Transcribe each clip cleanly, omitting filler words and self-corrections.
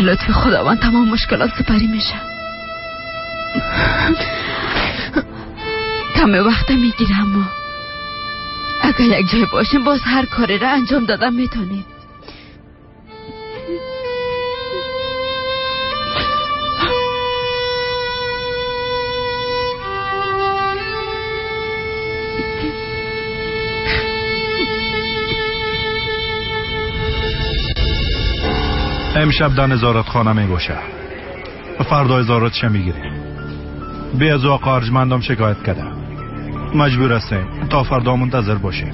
لطف خداوند تمام مشکلات سپری میشه. کم وقت میگیره، اما اگر یک جای باشیم باز هر کاری را انجام دادم میتونیم. امشب در نظارتخانه می باشه، فردا نظارتش میگیریم. بی از آقا ارجمندم شکایت کرده، مجبور هستیم تا فردا منتظر باشیم.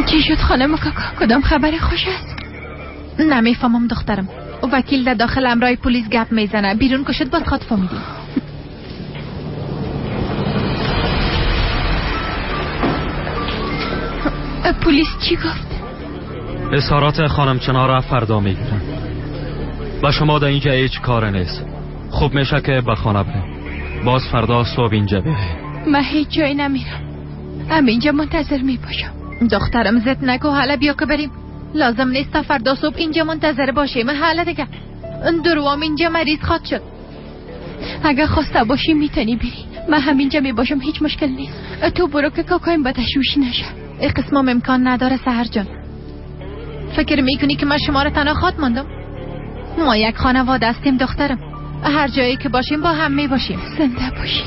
چی شد خانم کاکا؟ کدام خبر خوش است؟ نمیفهمم دخترم. وکیل در داخل امرای پلیس گپ میزنه، بیرون کشد باز خود فهمیدیم. پلیس چی گفت؟ اظهارات خانم چنار را فردا میگیرم. و شما در اینجا هیچ کار نیست. خوب میشه که به خانه بریم. باز فردا صبح اینجا بیایید. من هیچ جایی نمیرم، هم اینجا منتظر میباشم. دخترم زد نکو، حالا بیا که بریم. لازم نیست تا فردا صبح اینجا منتظر باشیم. حالا دیگه دروام اینجا مریض خواد شد. اگه خواسته باشی میتونی بری، من همینجا میباشم، هیچ مشکل نیست. تو برو که کاکایم به تشویش نشه. این قسمم امکان نداره سحر جان. فکر میکنی که من شما را تنها خواد ماندم؟ ما یک خانواده هستیم دخترم، هر جایی که باشیم با هم میباشیم. زنده باشی.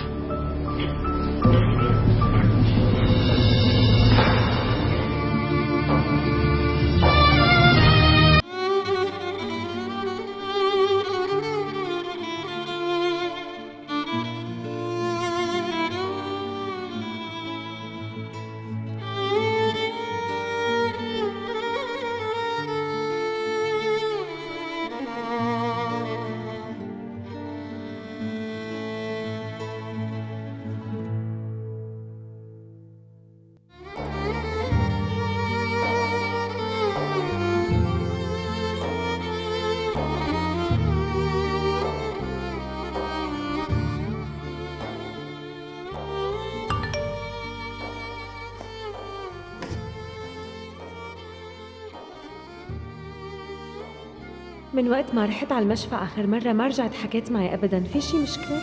من وقت ما رحت على المشفى آخر مرة ما رجعت حكيت معي أبداً، في شي مشكلة؟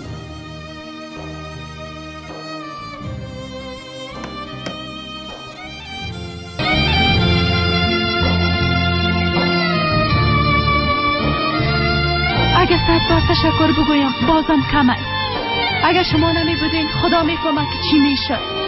اگه 100 بار تشکر بگویم بازم کم است. اگه شما نمی بودین خدا میفهمه که چی میشد.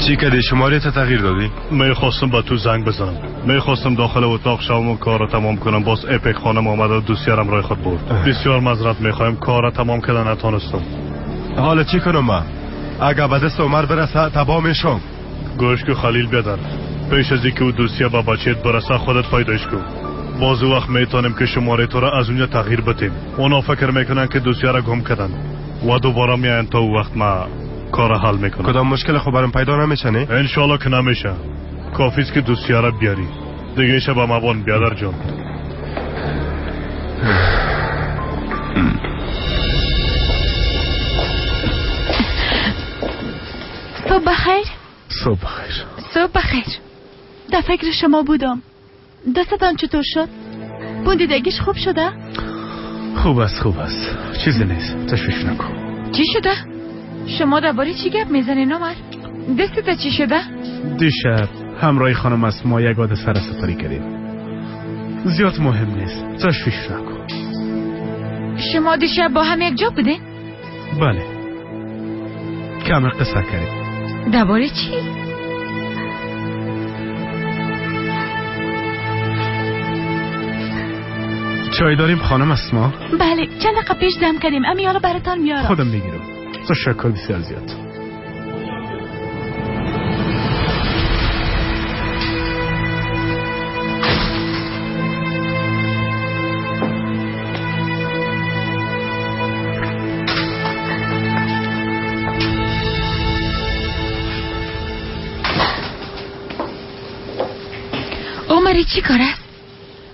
چی کردی؟ شماره تا تغییر دادی؟ میخواستم با تو زنگ بزنم. میخواستم داخل اتاق شوم و کار را تمام کنم. باز اپک خانم آمد و دوسیارم رای خود برد. بسیار معذرت میخوایم، کار را تمام کردن نتانستم. حالا چی کنم من؟ اگه به دست عمر برسه تباه میشم. گوش که خلیل بیادر، پیش از اینکه او دوسیه به بچهت برسه خودت پیدایش کن. باز او وقت میتونیم که شماره تو را از اونجا تغییر بدیم. اونا فکر میکنن که دوسیه را گم کردن و دوباره میاین. تا او وقت ما کار حل میکنم. کدام مشکل خو برام پیدا نمیشه؟ نه انشالله که نمیشه. کافی است که دوسیه را بیاری دیگه. شب مبان بیادر جان. صبح بخیر. صبح بخیر. صبح بخیر. در فکر شما بودم. دستتان چطور شد؟ بوندیدگیش خوب شده؟ خوب است، خوب است، چیزی نیست، تشویش نکن. چی شده؟ شما درباره چی گپ میزنین عمر؟ دستت چی شده؟ دیشب همراه خانم از ما یک حادثه را سپری کردیم. زیاد مهم نیست، تشویش نکن. شما دیشب با هم یک جا بودین؟ بله، کم قصه کردیم. درباره چی؟ چای داریم خانم اسما؟ بله، چند دقیقه پیش دم کردیم. امی حالا براتان میارم. خودم میگیرم. تشکر بسیار زیاد. عمری چی کار است؟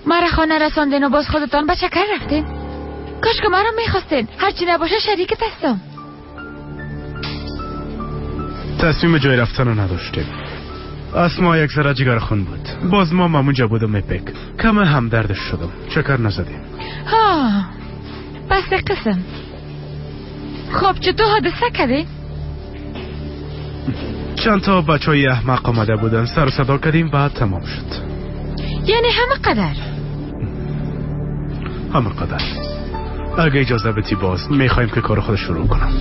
مرا خانه رساندین و باز خودتان به چکر رفتین؟ کاش که مرا میخواستین. هرچی نباشه شریکت هستم. تصمیم جای رفتن رو نداشتیم. اسما یک ذره جگر خون بود. باز ما ممونجا بودم میپک. کم هم دردش شدم. چکر نزدیم. ها بس قسم. خب چطور حادثه کردی؟ چند تا بچه های احمق آمده بودن، سر صدا کردیم بعد تمام شد. یعنی همه قدر؟ همه قدر. اگه اجازه بدی باز میخوایم که کار خود شروع کنم.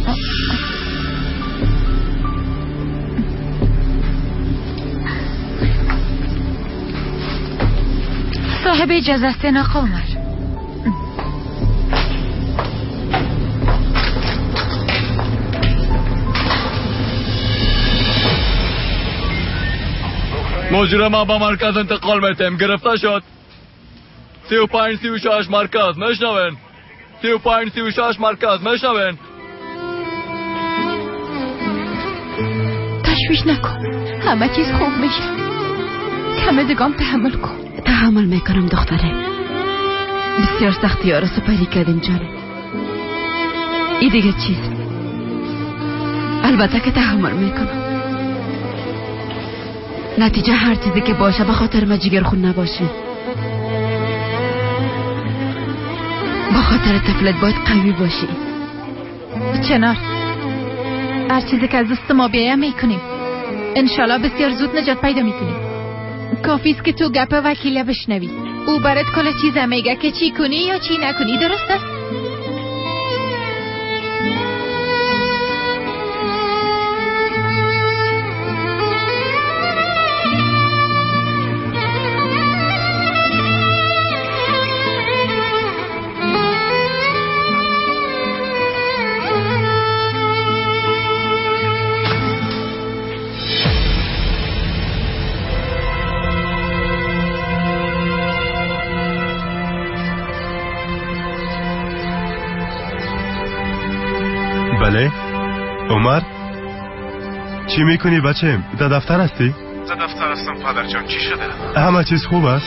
صاحب اجازه است آقا عمر. مجرم با مرکز انتقال میتیم. گرفته شد. 35 36 مرکز میشنوین؟ 35 36 مرکز میشنوین؟ تشویش نکن، همه چیز خوب میشه. کم دگام تحمل کن. تحمل میکنم دختره. بسیار سختی ها را سپری کردیم جانم. ای دیگه چیز. البته که تحمل میکنم. نتیجه هر چیزی که باشه به خاطر ما جگر خون نباشه. با خاطر طفلت باید قوی باشی. چنار، هر چیزی که از دست ما بیایه میکنیم. انشالله بسیار زود نجات پیدا میکنیم. کافی است که تو گپ وکیله بشنوی. او برات کل چیز میگه که چی کنی یا چی نکنی. درست است؟ بله عمر، چی میکنی بچه؟ در دفتر هستی؟ در دفتر هستم پدر جان. چی شده؟ همه چیز خوب است؟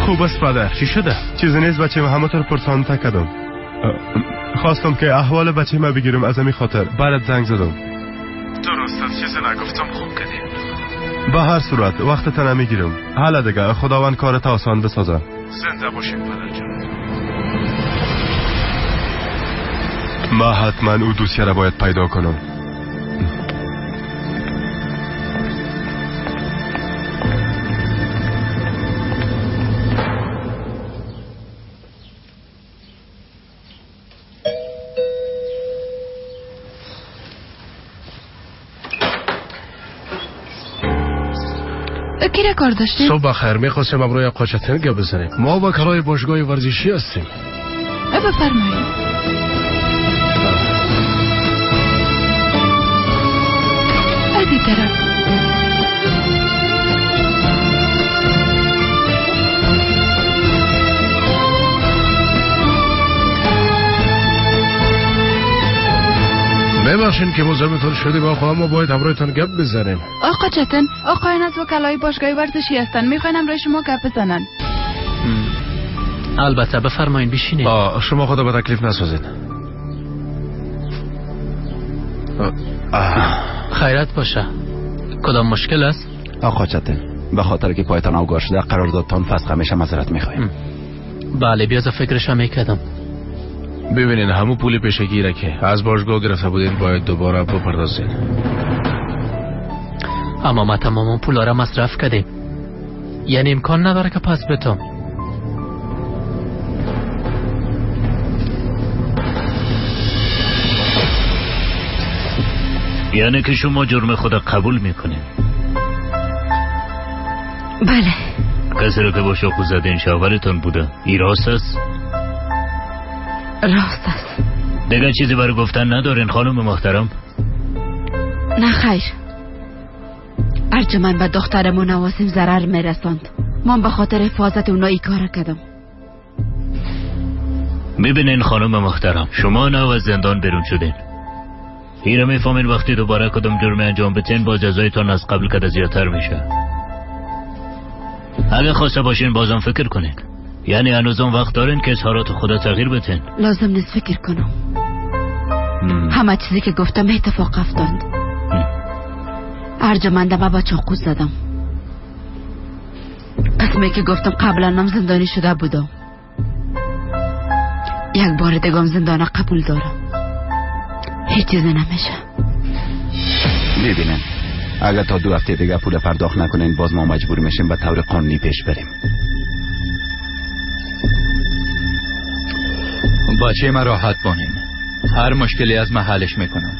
خوب است پدر. چی شده؟ چیزی نیست بچه، همه طور پرسان تکدم. خواستم که احوال بچه ما بگیرم، از همین خاطر برات زنگ زدم. درست است، چیزی نگفتم، خوب کردی. به هر صورت وقت تا نمیگیرم. حالا دیگه خداوند کارت آسان بسازه. زنده باشیم پدر جان. ما حتما او دوسیه را باید پیدا کنم. کی را کار داشتیم؟ صبح بخیر. میخواستیم امروی آقا چتن گپ بزنیم. ما با کرای باشگاه ورزشی هستیم. بفرمایید. از این طرف. ببخشین که مزاحمتان شدیم آقا، اما باید همراهتان گپ بزنیم. آقا چتن، آقایان از وکلای باشگاه ورزشی هستند، میخواین همراه شما گپ بزنن. البته بفرمایین بشینید. شما خدا به تکلیف نسازید. خیرت باشه. کدام مشکل است؟ آقا چتن، به خاطر که پایتان اوگار شده قراردادتان فسخ میشه، معذرت میخوایم. بله، بیاز فکرش هم میکردم. ببینین همون پول پیشگی را که از باشگاه گرفته بودین باید دوباره بپردازین. اما ما تمام پولا را مصرف کردیم، یعنی امکان نداره که پس بتم. یعنی که شما جرم خود قبول میکنین؟ بله. کسی را که با چاقو زدین شوهرتان بوده، این راست است؟ راست است. دیگه چیزی برای گفتن ندارین خانم محترم؟ نه خیر. ارجمند به دخترم و نواسیم ضرر میرساند. من به خاطر حفاظت اونا ای کار کردم. ببینین خانم محترم، شما نو از زندان بیرون شدین. ایره میفهمین وقتی دوباره کدام جرم انجام بتین با جزایتان از قبل کده زیادتر میشه. اگه خواسته باشین بازم فکر کنین. یعنی هنوزم وقت دارین که اظهارات خدا تغییر بتین. لازم نیست فکر کنم. همه چیزی که گفتم اتفاق افتاد. ارجمندم با چاقو زدم. قسمی که گفتم قبلا هم زندانی شده بودم. یک بار دیگه هم زندان قبول دارم. هیچ چیزی نمیشه. میبینن اگر تا 2 هفته دیگه پول پرداخت نکنین باز ما مجبور میشیم به طور قانونی پیش بریم. بچه من راحت بانین، هر مشکلی از من حلش میکنم.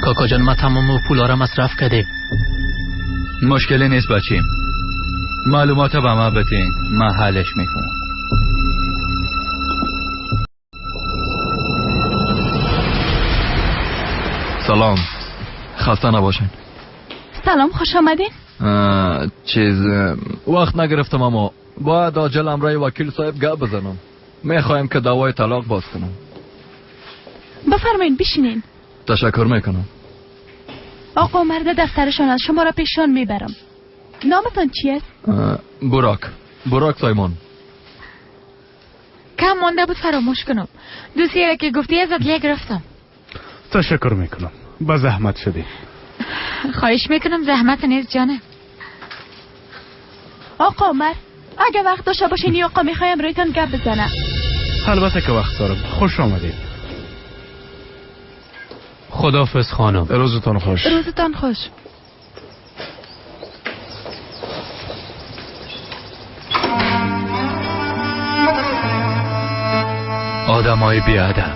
کاکا جان، ما تمام پولا را مصرف کردیم. مشکلی نیست بچیم، معلومات به من بتین، من حلش میکنم. سلام، خسته نباشین. سلام، خوش آمدین. چیز وقت نگرفتم اما باید عاجل امرای وکیل صاحب گپ بزنم. میخوایم که دعوای طلاق باز کنم. بفرمایین بشینین. تشکر میکنم. آقا مرد دفترشان از شما را پیشان میبرم. نامتان چی است؟ براک. براک سایمون. کم مانده بود فراموش کنم. دوستی را که گفتی از عدلیه گرفتم. تشکر میکنم. با زحمت شدی. خواهش میکنم، زحمت نیست جانه. آقا عمر، اگه وقت داشته باشین آقا میخوایم رویتان گپ بزنم. البته که وقت دارم. خوش آمدید. خداحافظ خانم. روزتان خوش. روزتان خوش. آدمای بیادب،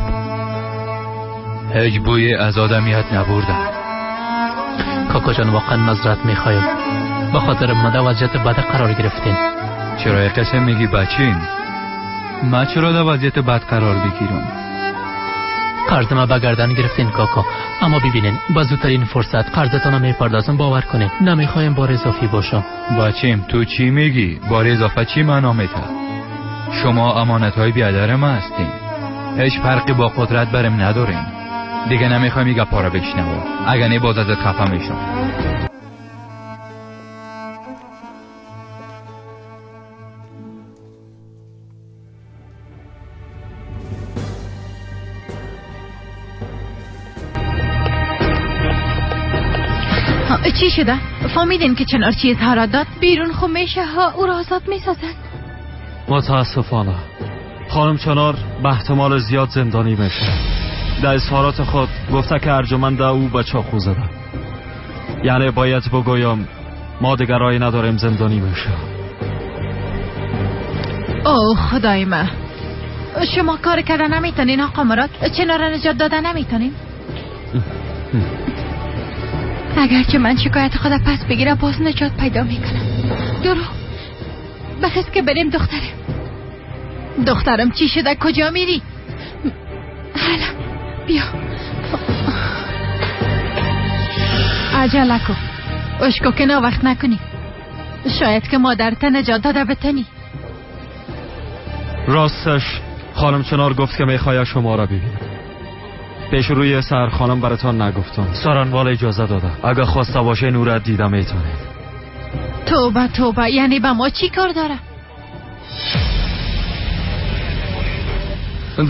هیچ بوی از آدمیت نبردن. کاکا جان، واقعا معذرت میخوایم. به خاطر ما در وضعیت بد قرار گرفتین. چرا یک قسم میگی بچین؟ من چرا در وضعیت بد قرار بگیرم؟ قرض ما به گردن گرفتین کاکا، اما ببینین با زودترین فرصت قرضتان رو میپردازم، باور کنین. نمیخوایم بار اضافی باشم. بچیم تو چی میگی؟ بار اضافه چی معنا میده؟ شما امانت های بیادر ما هستین. هیچ فرقی با قدرت برم ندارین. دیگه نمیخوایم این گپا رو بشنوم. اگه نه باز ازت خفه میشم. چی شده؟ فهمیدین که چنار چی اظهارات داد؟ بیرون خو میشه ها، او را آزاد میسازن. متاسفانه خانم چنار به احتمال زیاد زندانی میشه. در اظهارات خود گفته که ارجمند او به چاقو زده. یعنی باید بگویم ما دیگر راهی نداریم، زندانی میشه. اوه خدای من، شما کار کردن نمیتونین آقا مراد؟ چنار را نجات دادن نمیتونین؟ اگرچه من شکایت خود پس بگیرم باز نجات پیدا میکنم. درو بخیز که بریم دخترم. دخترم چی شده؟ کجا میری؟ حالا بیا. عجله کن، اشکو که وقت نکنی، شاید که مادرت نجات داده بتنی. راستش خانم چنار گفت که میخواه شما را ببینم. پیش روی سر خانم براتان نگفتم. سارنوال اجازه داده اگه خواسته باشه نورت دیده میتونید. توبه توبه، یعنی به ما چی کار داره؟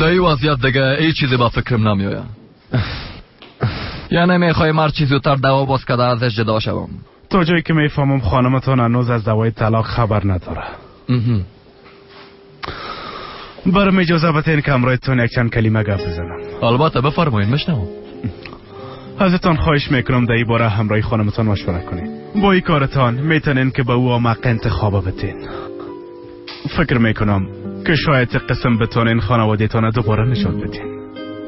در این وضعیت دیگه هیچ چیزی با فکرم نمیآید. یعنی میخوایم هر چیز زودتر دعوا باز کرده ازش جدا شوم. تا جایی که میفهمم خانمتان هنوز از دعوای طلاق خبر نداره. برام اجازه بدین که همراهتون یک چند کلمه گپ بزنم. البته بفرمایید، میشنوم. ازتان خواهش میکنم در این باره همراه خانمتان مشوره کنید. با این کارتان میتونین که به او آمق انتخاب بتین. فکر میکنم که شاید قسم بتونین خانوادهتان دوباره نجات بدین.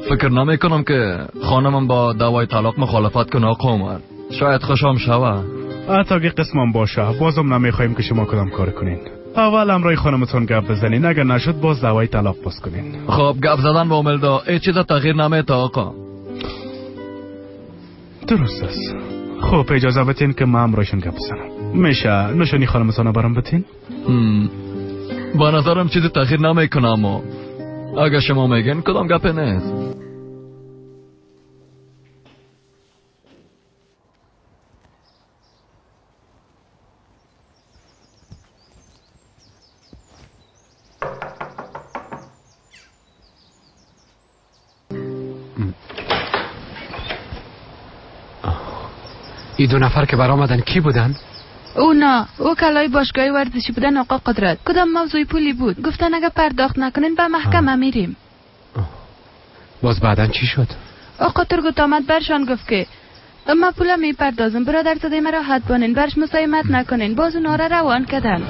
فکر نمیکنم که خانمم با دعوای طلاق مخالفت کنه آقا عمر. شاید خوشم شوه. حتی اگه قسمم باشه بازم نمیخوایم که شما کدام کار کنین. اول همراه خانمتون گپ بزنین، اگر نشد باز دعوای طلاق باز کنین. خب گپ زدن با عملدا هیچ چیز تغییر نمیده آقا. درست است. خب اجازه بدین که من همراهشون گپ بزنم. میشه نشانی خانمتون برام بتین؟ با نظرم چیز تغییر نمیکنه، اما اگه شما میگین کدام گپ نیست. این دو نفر که برآمدن کی بودن؟ اونا وکلای باشگاه ورزشی بودن آقا قدرت. کدام موضوع پولی بود؟ گفتن اگه پرداخت نکنین به محکمه میریم. باز بعدن چی شد؟ آقا ترگوت آمد برشان گفت که ما پولا میپردازم، برادر زاده مرا راحت بانین، برش مساهمت نکنین. باز اونا را روان کردن.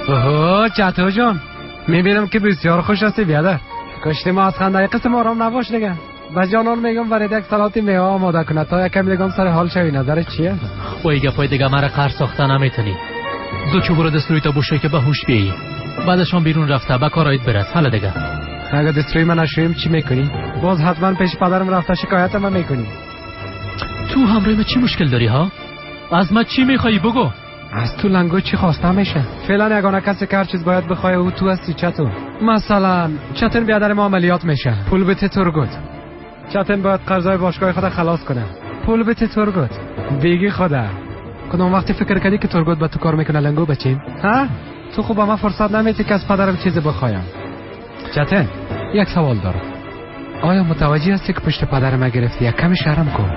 اوه چطور جان، میبینم که بسیار خوش هستی بیادر. کشتی ما از خنده قسم آرام نباش دیگه. به جانان میگم برای یک سلات میوه آماده کنه تا یکم دیگه سر حال شوی. نظر چیه؟ وای گپای دیگه مرا قرض ساخته نمیتونی. زود برو دستروی تا بوشه که به هوش بیایی. بعدشان بیرون رفته به کارایت برس. حالا دیگه اگه دستروی من نشویم چی میکنی؟ باز حتما پیش پدرم رفته شکایت من میکنی. تو همراه من چی مشکل داری ها؟ از من چی میخوایی بگو؟ از تو لنگو چی خواسته میشه؟ فعلا یگانه کسی که هر چیز باید بخوای او تو هستی. چطور؟ مثلا چتن بیادر ما عملیات میشه، پول بده ترگوت. چتن باید قرضای باشگاه خود خلاص کنه، پول بده ترگوت. بیگی خدا کدام وقتی فکر کردی که ترگوت با تو کار میکنه لنگو بچیم؟ ها؟ تو خب ما فرصت نمیدی که از پدرم چیزی بخوایم. چتن یک سوال دارم، آیا متوجه هستی که پشت پدرم گرفتی؟ یک کمی شرم کن.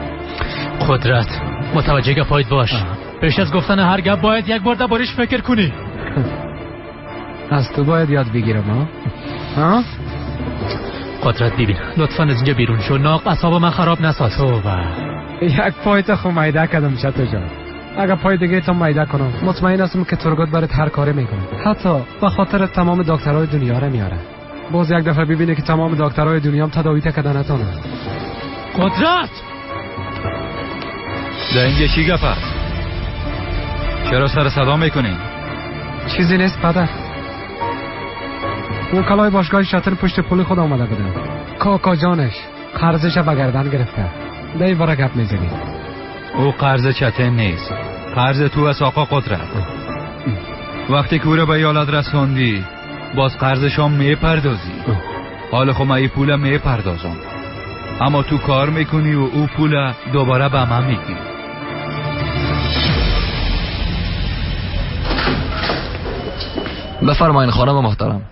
قدرت متوجه گپایت باش. پیش از گفتن هر گپ باید یک بار دربارش فکر کنی. از تو باید یاد بگیرم. ها؟ قدرت ببین لطفا از اینجا بیرون شو، ناق اعصاب من خراب نساز. توبه یک پای تو خو میده کردم چطور جان. اگر پای دیگه تو میده کنم مطمئن هستم که ترگوت برات هر کاری میکنه، حتی به خاطر تمام دکترهای دنیا را میاره. باز یک دفعه ببینه که تمام دکترهای دنیا هم تداوی کردن نتونه. قدرت در اینجا چی گپ است؟ چرا سر صدا میکنی؟ چیزی نیست پدر. وکلای باشگاه شاتر پشت پول خود آمده بودن. کاکا جانش قرضش به گردن گرفته. در این باره گپ میزنی. او قرض چتن نیست، قرض تو از آقا قدرت. وقتی که او را به ایالت رساندی باز قرضش هم میپردازی. حالا خب من این پول میپردازم، اما تو کار میکنی و او پول دوباره به من میدی. بفرمایین خانم محترم.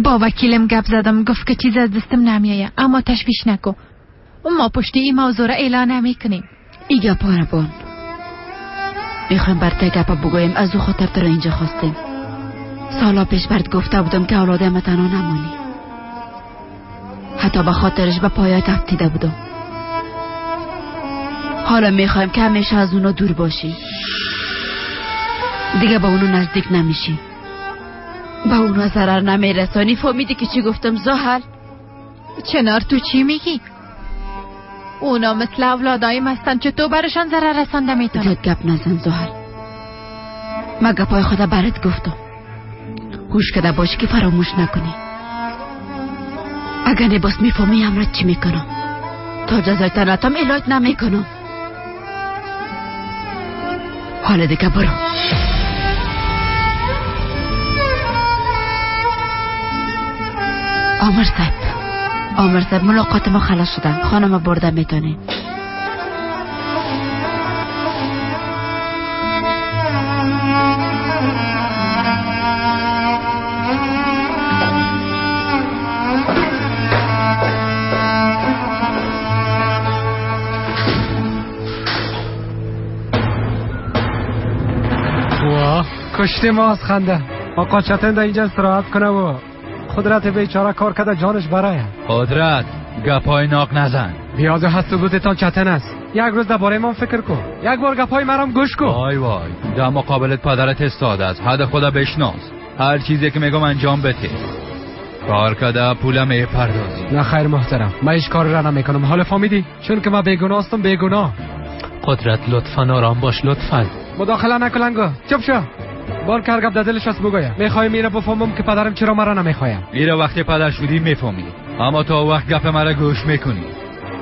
با وکیلم گپ زدم، گفت که چیز از دستم نمیایه، اما تشویش نکن، ما پشت این موضوع را اعلان نمیکنیم. ای گپا را بان میخوایم برت گپا بگویم، از او خاطر تو را اینجا خواستیم. سالا پیش برت گفته بودم که اولاد ما تنها نمانی. حتی به خاطرش به پایات افتیده بودم. حالا میخوایم که همیشه از اونا دور باشی. دیگه با اونو نزدیک نمیشی، با اونا ضرر نمیرسانی. فهمیدی که چی گفتم زحل؟ چنار تو چی میگی؟ اونا مثل اولادایم هستن، چطور برشان ضرر رسانده میتونم؟ زیاد گپ نزن زحل، من گپای خدا برات گفتم. هوش کده باشی که فراموش نکنی. اگر نباس میفهمی امرت چی میکنم. تا جزای تنتم علاج نمیکنم. حالا دیگه برو. آمر صاحب، آمر صاحب، ملاقات ما خلاص شده. خانم برده میتونی. کشتی ما از خنده. آقا چتن در اینجا استراحت کنه و قدرت بیچاره کار کرده جانش برای. قدرت گپای ناق نزن. بیاز هست و بودتان چتن است. یک روز درباره من فکر کن، یک بار گپای مرام گوش کن. وای وای، در مقابلت پدرت استاده است. حد خدا بشناس. هر چیزی که میگم انجام بده. کار کده پولم میپردازی. نه خیر محترم، من هیچ کاری را نمیکنم. حالا فهمیدی؟ چون که من بیگناه هستم، بیگناه. قدرت لطفا آرام باش، لطفا مداخله نکن. چپ شو. بار کار گپ در دلش است بگویم. میخوایم میره بفهمم که پدرم چرا مرا نمیخوایم. ایره وقتی پدر شدی میفهمی، اما تا وقت گپ مرا گوش میکنی.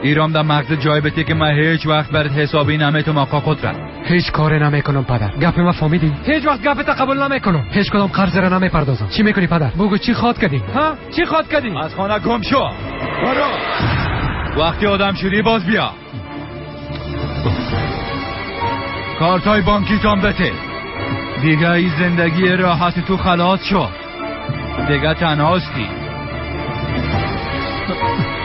ایرام در مغز جای بتی که من هیچ وقت برات حسابی نمیتم آقا قدرت. هیچ کاری نمیکنم پدر. گپ ما فهمیدی؟ هیچ وقت گپت قبول نمیکنم. هیچ کدام قرض را نمیپردازم. چی میکنی پدر؟ بگو چی خواد کردی؟ ها؟ چی خواد کردی؟ از خانه گم شو. برو. وقتی آدم شدی باز بیا. کارتای بانکی تام بده. دیگه ای زندگی راحت تو خلاص شد. دیگه تنهاستی.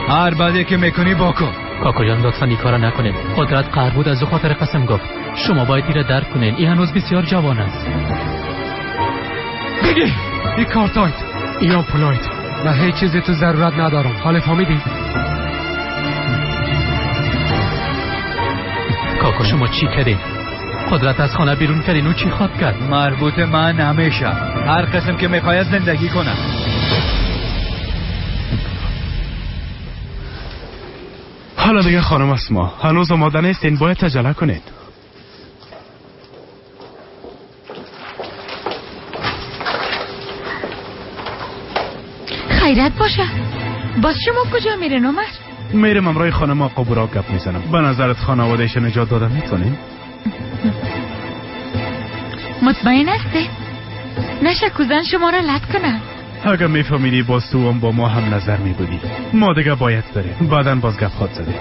هر بدی که میکنی بکن. کاکا جان لطفا این کارا نکنید. قدرت قهر بود از او خاطر قسم گفت. شما باید این را درک کنین. این هنوز بسیار جوان است. بگی این کارتایت یا پولایت، من هیچ چیزی تو ضرورت ندارم. حالا فهمیدی؟ کاکا شما چی کردین؟ قدرت از خانه بیرون کردین. او چی خواد کرد؟ مربوط من نمیشه. هر قسم که میخواید زندگی کنم. حالا دیگه خانم اسما هنوز آماده نیستین، باید تجله کنید. خیرت باشه. باز شما کجا میرین عمر؟ میرم امرای خانم آقا برا گپ میزنم. به نظرت خانوادهش نجات داده میتونیم؟ مطمئن هستی؟ نشه کوزن شما را لط کنه. اگر میفهمیدی باز تو هم با ما هم نظر میبودی. ما دیگه باید بریم، بعدا باز گپ خواد زدیم.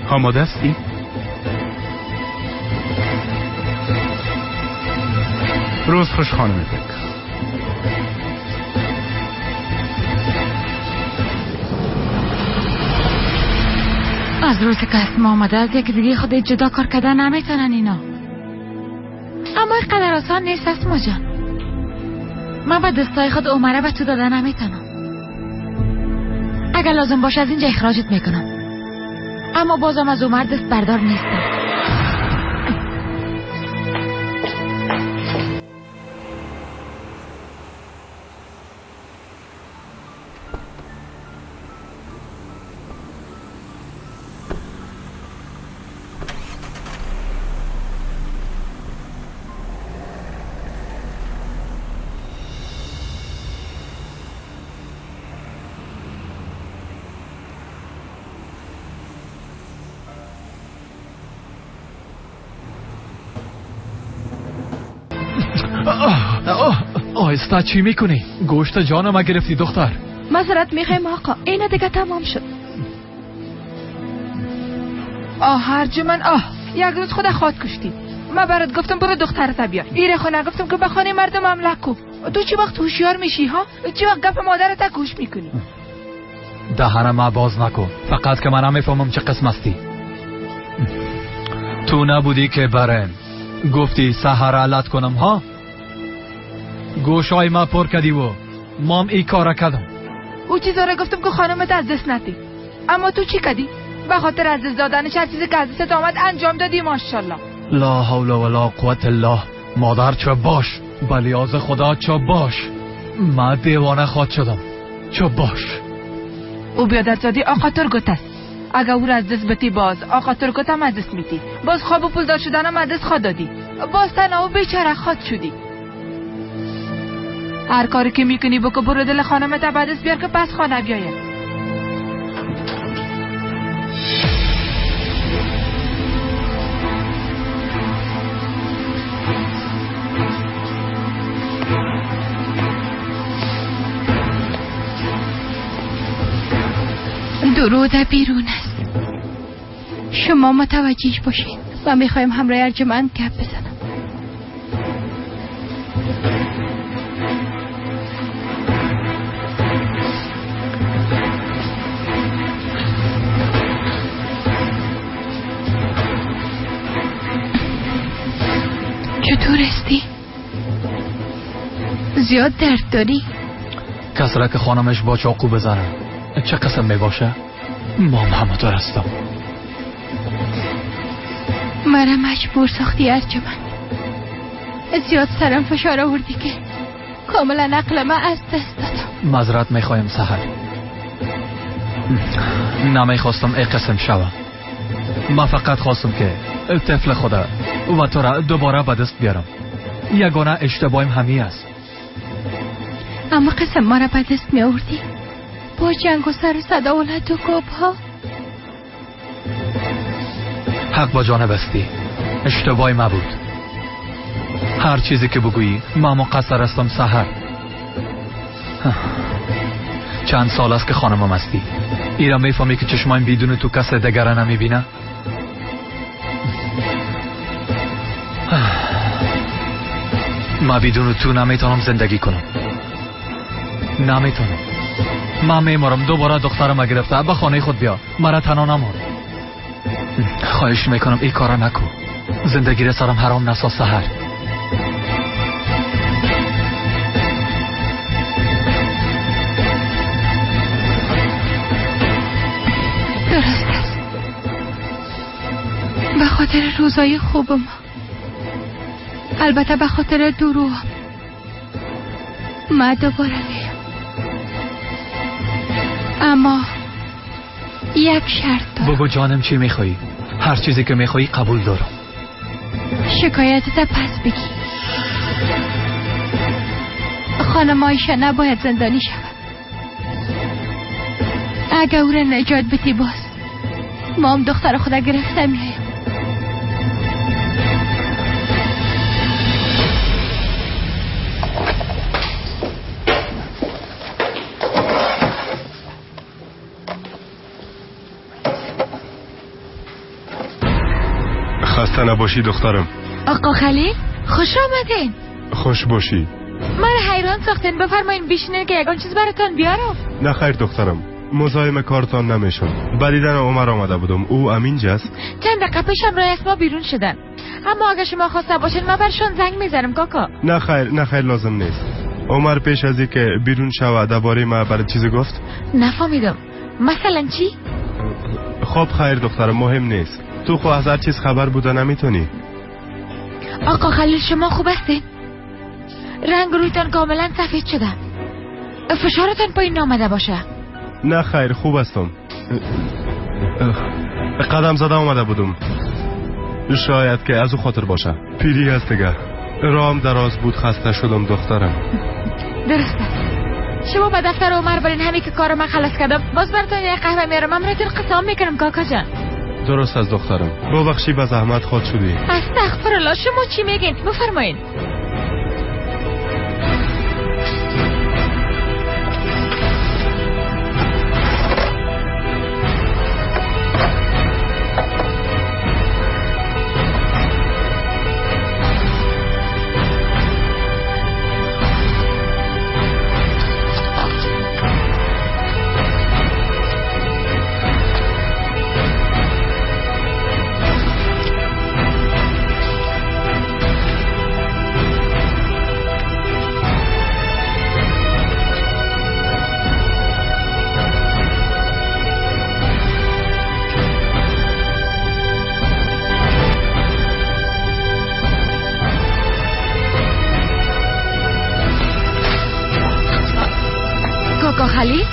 آماده هستی؟ روز خوش خانم بک. از روز که اسما آمده از یک دیگه خود جدا کار کردن نمیتونن اینا. اما اینقدر آسان نیست اسما جان. من با دستای خود عمره به تو داده نمیتونم. اگر لازم باشه از اینجا اخراجت میکنم، اما بازم از عمر دست بردار نیستم. آهسته چی میکنی؟ گوشت جانم گرفتی دختر. معذرت میخوایم آقا، اینه دیگه تمام شد. آه هرجمن، آه یک روز خود خواد کشتی. من برات گفتم برو دخترت بیار. ایره خونه گفتم که به خانه مردم حمله کو. تو چی وقت هوشیار میشی ها؟ چی وقت گپ مادرت گوش میکنی؟ دهنم باز نکن، فقط که من نمیفهمم چه قسم هستی. تو نبودی که برم گفتی سحر علت کنم ها؟ گوشای ما پر کردی و مام ای کار کردم. او چیزا رو گفتم که خانمت از دست ندی، اما تو چی کردی؟ به خاطر از دست دادنش هر چیزی که از دستت آمد انجام دادی. ماشاءالله. لا حول ولا قوت الله. مادر چه باش، بلیاز خدا چه باش، من دیوانه خواد شدم. چه باش. او بیادرزادی آقا ترگوت است. اگه او را از دست بتی باز آقا ترگوت هم از دست میتی، باز خواب و پولدار شدنم از دست خواد دادی، باز تنها و بیچاره خواد شدی. هر کاری که میکنی بکو، برو دل خانمت به دست بیار که پس خانه بیاید. درود بیرون است. شما متوجه باشین و میخوایم همراه ارجمند گپ بزنم. چطور هستی؟ زیاد درد داری؟ کس را که خانمش با چاقو بزنه چه قسم میباشه؟ ما هم همونطور هستم. مرا مجبور ساختی ارجمند. زیاد سرم فشار آوردی که کاملا عقل من از دست دادم. معذرت میخوایم سحر، نمیخواستم ای قسم شوم. من فقط خواستم که طفل خدا و تو را دوباره به دست بیارم. یگانه اشتباهیم همی است. اما قسم ما را به دست می آوردی با جنگ و سر و صدا و لط و کوب ها. حق با جانب استی، اشتباهی ما بود. هر چیزی که بگویی ما مقصر هستم سحر. چند سال است که خانمم هستی، ایرا میفهمی که چشمایم بدون تو کس دیگر نمیبینه؟ ما بدون تو نمیتونم زندگی کنم، نمیتونم. من میمارم. دوباره دخترم گرفته به خانه خود بیا، مرا تنها نمار. خواهش میکنم این کارا نکن، زندگی را سرم حرام نساز سحر. درست است. به خاطر روزای خوب ما، البته به خاطر دروغ ما دوباره میم. اما یک شرط دارم. بگو جانم چی میخوایی؟ هر چیزی که میخوایی قبول دارم. شکایتت پس بگی. خانم عایشه نباید زندانی شود. اگه او را نجات بدی باز ما هم دختر خدا گرفته میایم. خسته نباشی دخترم. آقا خلیل خوش آمدین. خوش باشی. مرا حیران ساختین. بفرمایین بشینین که یگان چیز براتون بیارم. نه خیر دخترم، مزاحم کارتان نمیشم. به دیدن عمر آمده بودم. او امینجاست؟ چند دقیقه پیشم رای از ما بیرون شدن. اما اگه شما خواسته باشین من برشون زنگ میزنم کاکا. نه خیر، نه خیر، لازم نیست. عمر پیش از اینکه بیرون شود درباره ما برای چیزی گفت؟ نفهمیدم. مثلا چی؟ خب خیر دخترم، مهم نیست. تو خو از هر چیز خبر بوده نمیتونی. آقا خلیل شما خوب هستین؟ رنگ رویتان کاملا سفید شده. فشارتان پایین آمده باشه. نه خیر، خوب هستم. قدم زده آمده بودم. شاید که از او خاطر باشه. پیری هست دیگه. رام دراز بود، خسته شدم دخترم. درست است. شما به دفتر عمر برین، همین که کار من خلاص کردم باز براتون یک قهوه میارم. من براتون قسم میکنم کاکا جان. درست از دخترم. ببخشی به زحمت خود شدی. استغفر الله، شما چی میگین؟ بفرمایین. کاکا خلیل؟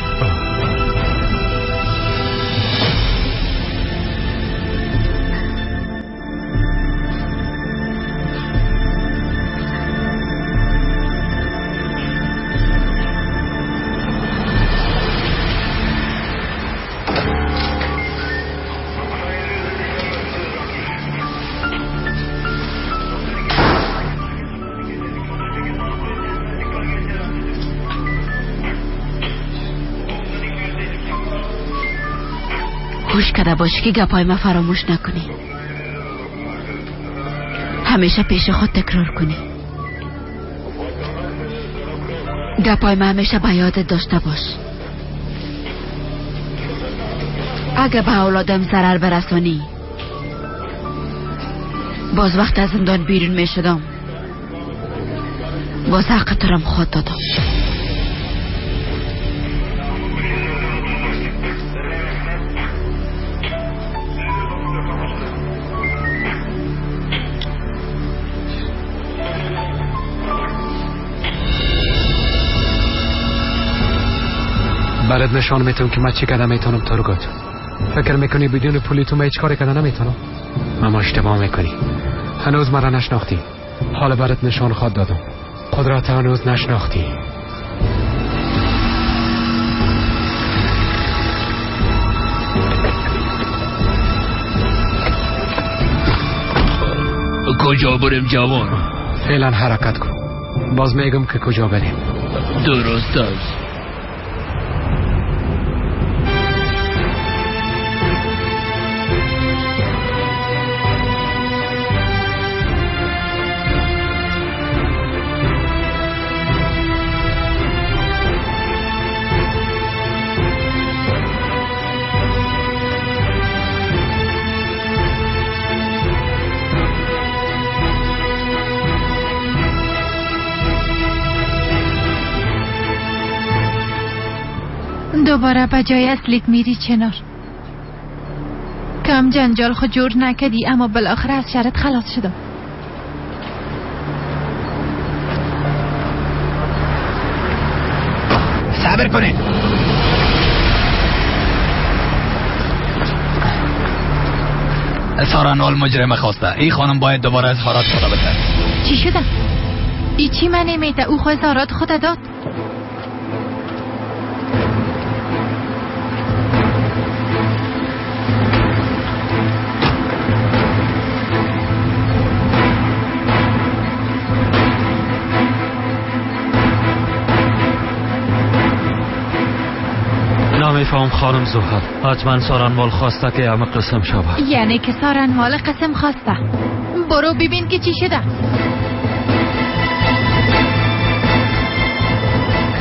هوش کرده باشی که گپای ما فراموش نکنی. همیشه پیش خود تکرار کنی. گپای ما همیشه به یادت داشته باش. اگه به اولادم ضرر برسانی، باز وقت از زندان بیرون می شدم، باز حق تو رم خود دادم. برات نشان میتونم که من چی کردم میتونم ترگوت. فکر میکنی بدون پولی تو من هیچ کاری کردن نمیتونم؟ اما اشتباه میکنی. هنوز مرا نشناختی. حالا برات نشان خواد دادم. قدرت هنوز نشناختی. کجا بریم جوان؟ فعلا حرکت کن. باز میگم که کجا بریم. درست است. دوباره به جای اصلیت میری چنار. کم جنجال خود جور نکدی، اما بالاخره از شرط خلاص شدم. صبر کنید. سارنوال مجرم خواسته. این خانم باید دوباره اظهارات خود بده. چی شده؟ ای چی من نمیده؟ او خود اظهارات خود داد. نمیفهم خانم زحل، حتما سارنوال خواسته که همه قسم شود. یعنی که سارنوال قسم خواسته. برو ببین که چی شده.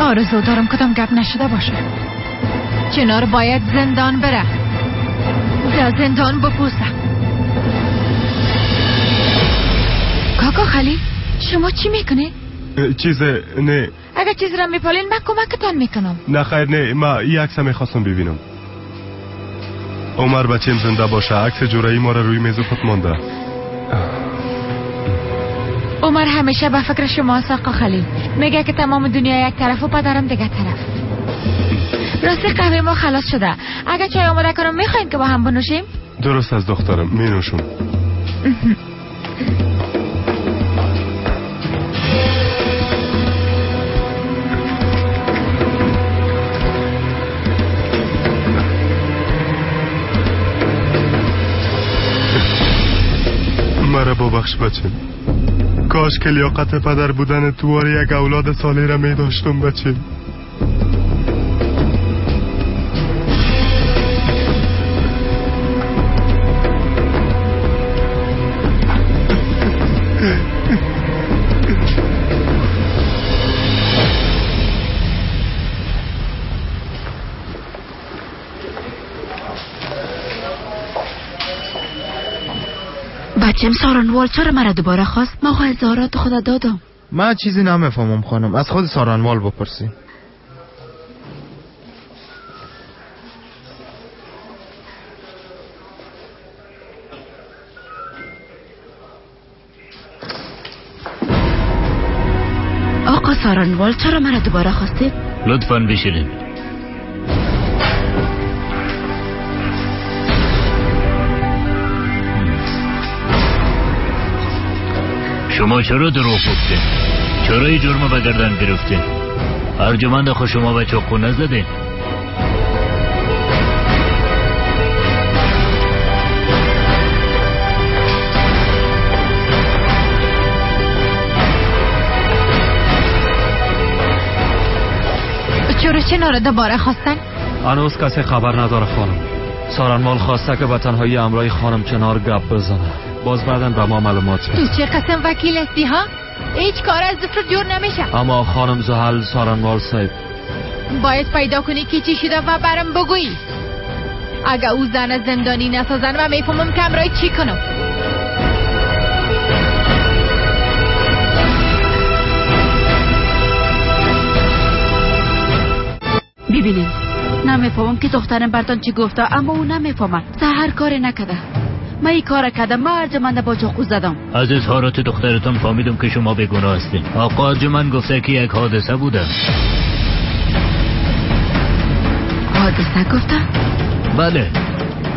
آرزو دارم کدام گپ نشده باشه. چنار باید زندان بره. در زندان بپوسه. کاکا خلیل، شما چی میکنی؟ چیز نه. اگر چیز را میپالین من کمکتان میکنم. نه خیر نه، ما این عکس میخواستم ببینم. عمر بچیم زنده باشه، عکس جورایی ما را روی میز خود مانده. عمر همیشه به فکر شما آقا خلیل. میگه که تمام دنیا یک طرف و پدرم دیگه طرف. راستی قهوه ما خلاص شده. اگر چای آماده کنم میخواین که با هم بنوشیم؟ درست از دخترم، مینوشم. مرا ببخش بچه. کاش که لیاقت پدر بودن تو یک اولاد صالح را می داشتم بچه. بچم سارنوال چرا مرا دوباره خواست؟ ما خواهی اظهارات خود دادم. من چیزی نمیفهمم خانم، از خود سارنوال بپرسی. آقا سارنوال چرا مرا دوباره خواستید؟ لطفاً بشینید. شما چرا دروغ گفتین؟ چرا این جرم به گردن گرفتین؟ ارجمند خود شما به چاقو نزدین؟ چرا چنار دوباره خواستن؟ هنوز کسی خبر نداره خانم. سارنوال خواسته که به تنهایی همراه خانم چنار گپ بزنه. باز بعداً به ما معلومات میده. تو چه قسم وکیل هستی ها؟ هیچ کار از دست جور نمیشه. اما خانم زحل سارنوال صاحب باید پیدا کنی که چی شده و برام بگویی. اگه او زن زندانی نسازن و میفهمم که همراه چی کنم. ببینین، نمیفهمم که دخترم برتان چی گفته، اما او نمیفهمه. سحر کاری نکرده. من این کار کردم، من ارجمند با چاقو زدم. از اظهارات دخترتان فهمیدم که شما بیگناه هستین. آقا ارجمند گفته که یک حادثه بوده. حادثه گفته؟ بله،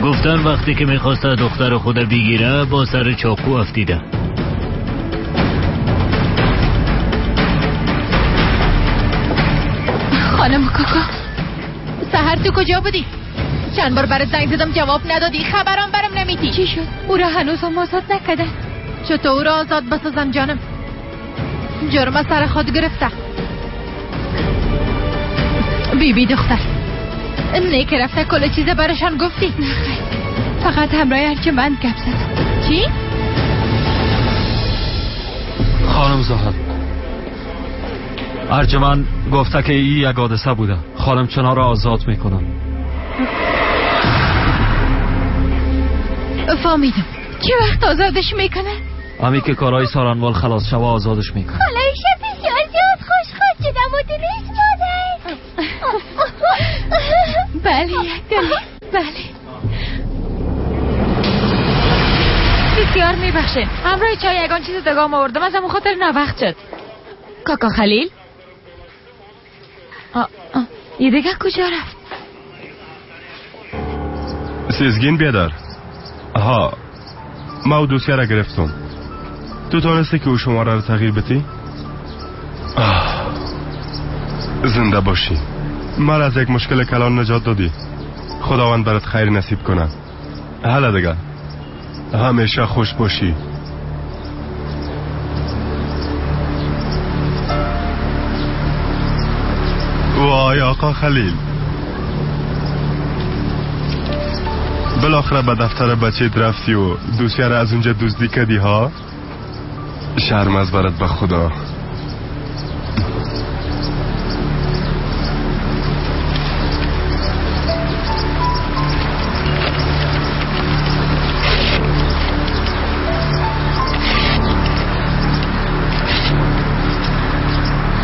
گفتن وقتی که میخواسته دختر خود بگیره با سر چاقو افتیده. خانم کاکا، سحر تو کجا بودی؟ چند بار برات زنگ زدم جواب ندادی، خبرام برم نمیدی. چی شد؟ او را هنوز هم آزاد نکرده. چطور او را آزاد بسازم جانم؟ جرم سر خود گرفته. بی بی دختر، نه که رفته کل چیز برشان گفتی؟ نه خیر، فقط همراه ارجمند گپ زدم. چی؟ خانم زهر، ارجمند گفته که این یک حادثه بوده. خانم چنار را آزاد میکنم. فهمیدم. چه وقت آزادش میکنه؟ همی که کارهای سارنوال خلاص شوه آزادش میکنه. حالا ایشه بسیار زیاد خوشخواد شدم و دلش مادر. بله یک دل، بله. بسیار میبخشین، همراه چای یگان چیز دگام آوردم، از همون خاطر نوقت شد. کاکا خلیل؟ یه دیگه کجا رفت؟ سیزگین بیادر. ها، ما او دوسیه را گرفتم. تو تانستی که او شماره را تغییر بتی؟ زنده باشی. مرا از یک مشکل کلان نجات دادی. خداوند برات خیر نصیب کنه. حالا دیگه همیشه خوش باشی. وای آقا خلیل، بالاخره به دفتر بچه رفتی و دوسیه را از اونجا دزدی کردی ها؟ شرم از برات به خدا.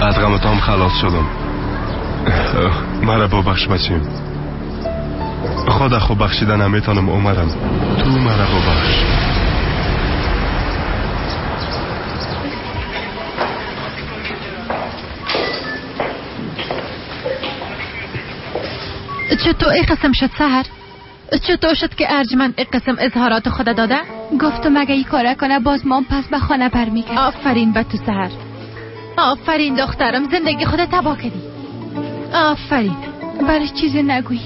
از غم تام خلاص شدم. مرا ببخش بچیم. خدا خوب بخشیده نمیتونم عمرم. تو مرا ببخش. چطور ای قسم شد سحر؟ چطور شد که ارجمند ای قسم اظهارات خود داده؟ گفتم اگه ای کاره کنه باز مام پس به خانه برمیگرد. آفرین به تو سحر، آفرین دخترم، زندگی خود تباه کردی. آفرین. برای چیزی نگویی،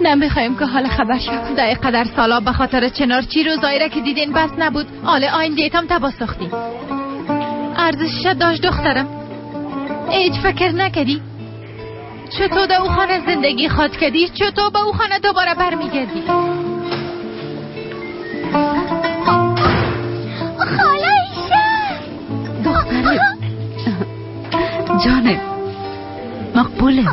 نمیخوایم که حال خبر شود. در قدر سالا به خاطر چنار چی روزایی را که دیدین بس نبود، حال آینده ایتام تباه ساختی. ارزشش داشت دخترم. هیچ فکر نکردی چطور در او خانه زندگی خواد کردی؟ چطور به او خانه دوباره برمیگردی؟ خاله ایشه، دختره جانم مقبوله.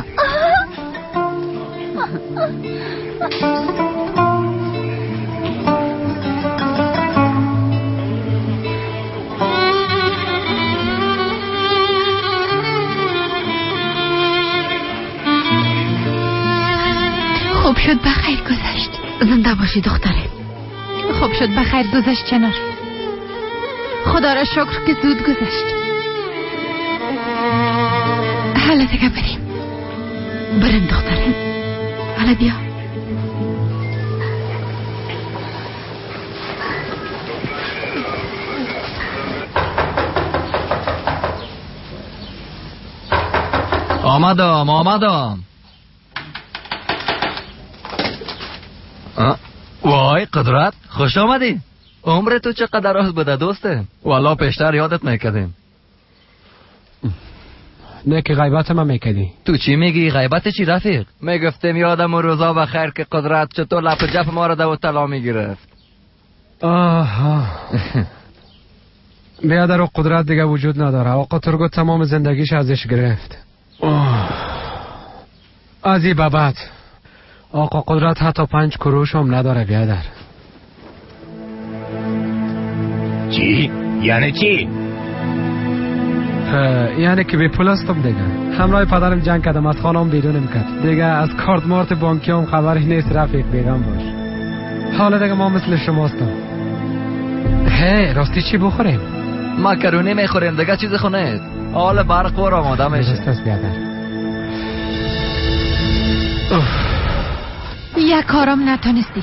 خوب شد بخیر گذشت. زنده باشی دختره. خوب شد بخیر گذشت چنار. خدا را شکر که زود گذشت. حالا دیگه بریم. بریم دختره. حالا بیا. آمدم آمدم. وای قدرت، خوش آمدی. عمر تو چقدر راست بوده دوسته. والا پیشتر یادت میکردیم. نه که غیبت من میکردی. تو چی میگی؟ غیبت چی رفیق؟ میگفتیم یادم و روزا بخیر که قدرت چطور لپ جف ما را دو طلا میگرفت. آها. بیادر و قدرت دیگه وجود نداره. آقا ترگوت تمام زندگیش ازش گرفت. از این بعد آقا قدرت حتی 5 کروش هم نداره بیادر. چی؟ یعنی چی؟ یعنی که بی پول هستم دیگه. همراه پدرم جنگ کردم، از خانم بیرونم کرد دیگه. از کارت مارت بانکی هم خبری نیست رفیق، بیغم باش. حالا دیگه ما مثل شما هستم. هی راستی چی بخوریم؟ ماکرونی میخوریم دیگه، چیز خونه نیست. حالا برق ور آماده میشه. درست است بیادر. یک کارم نتونستی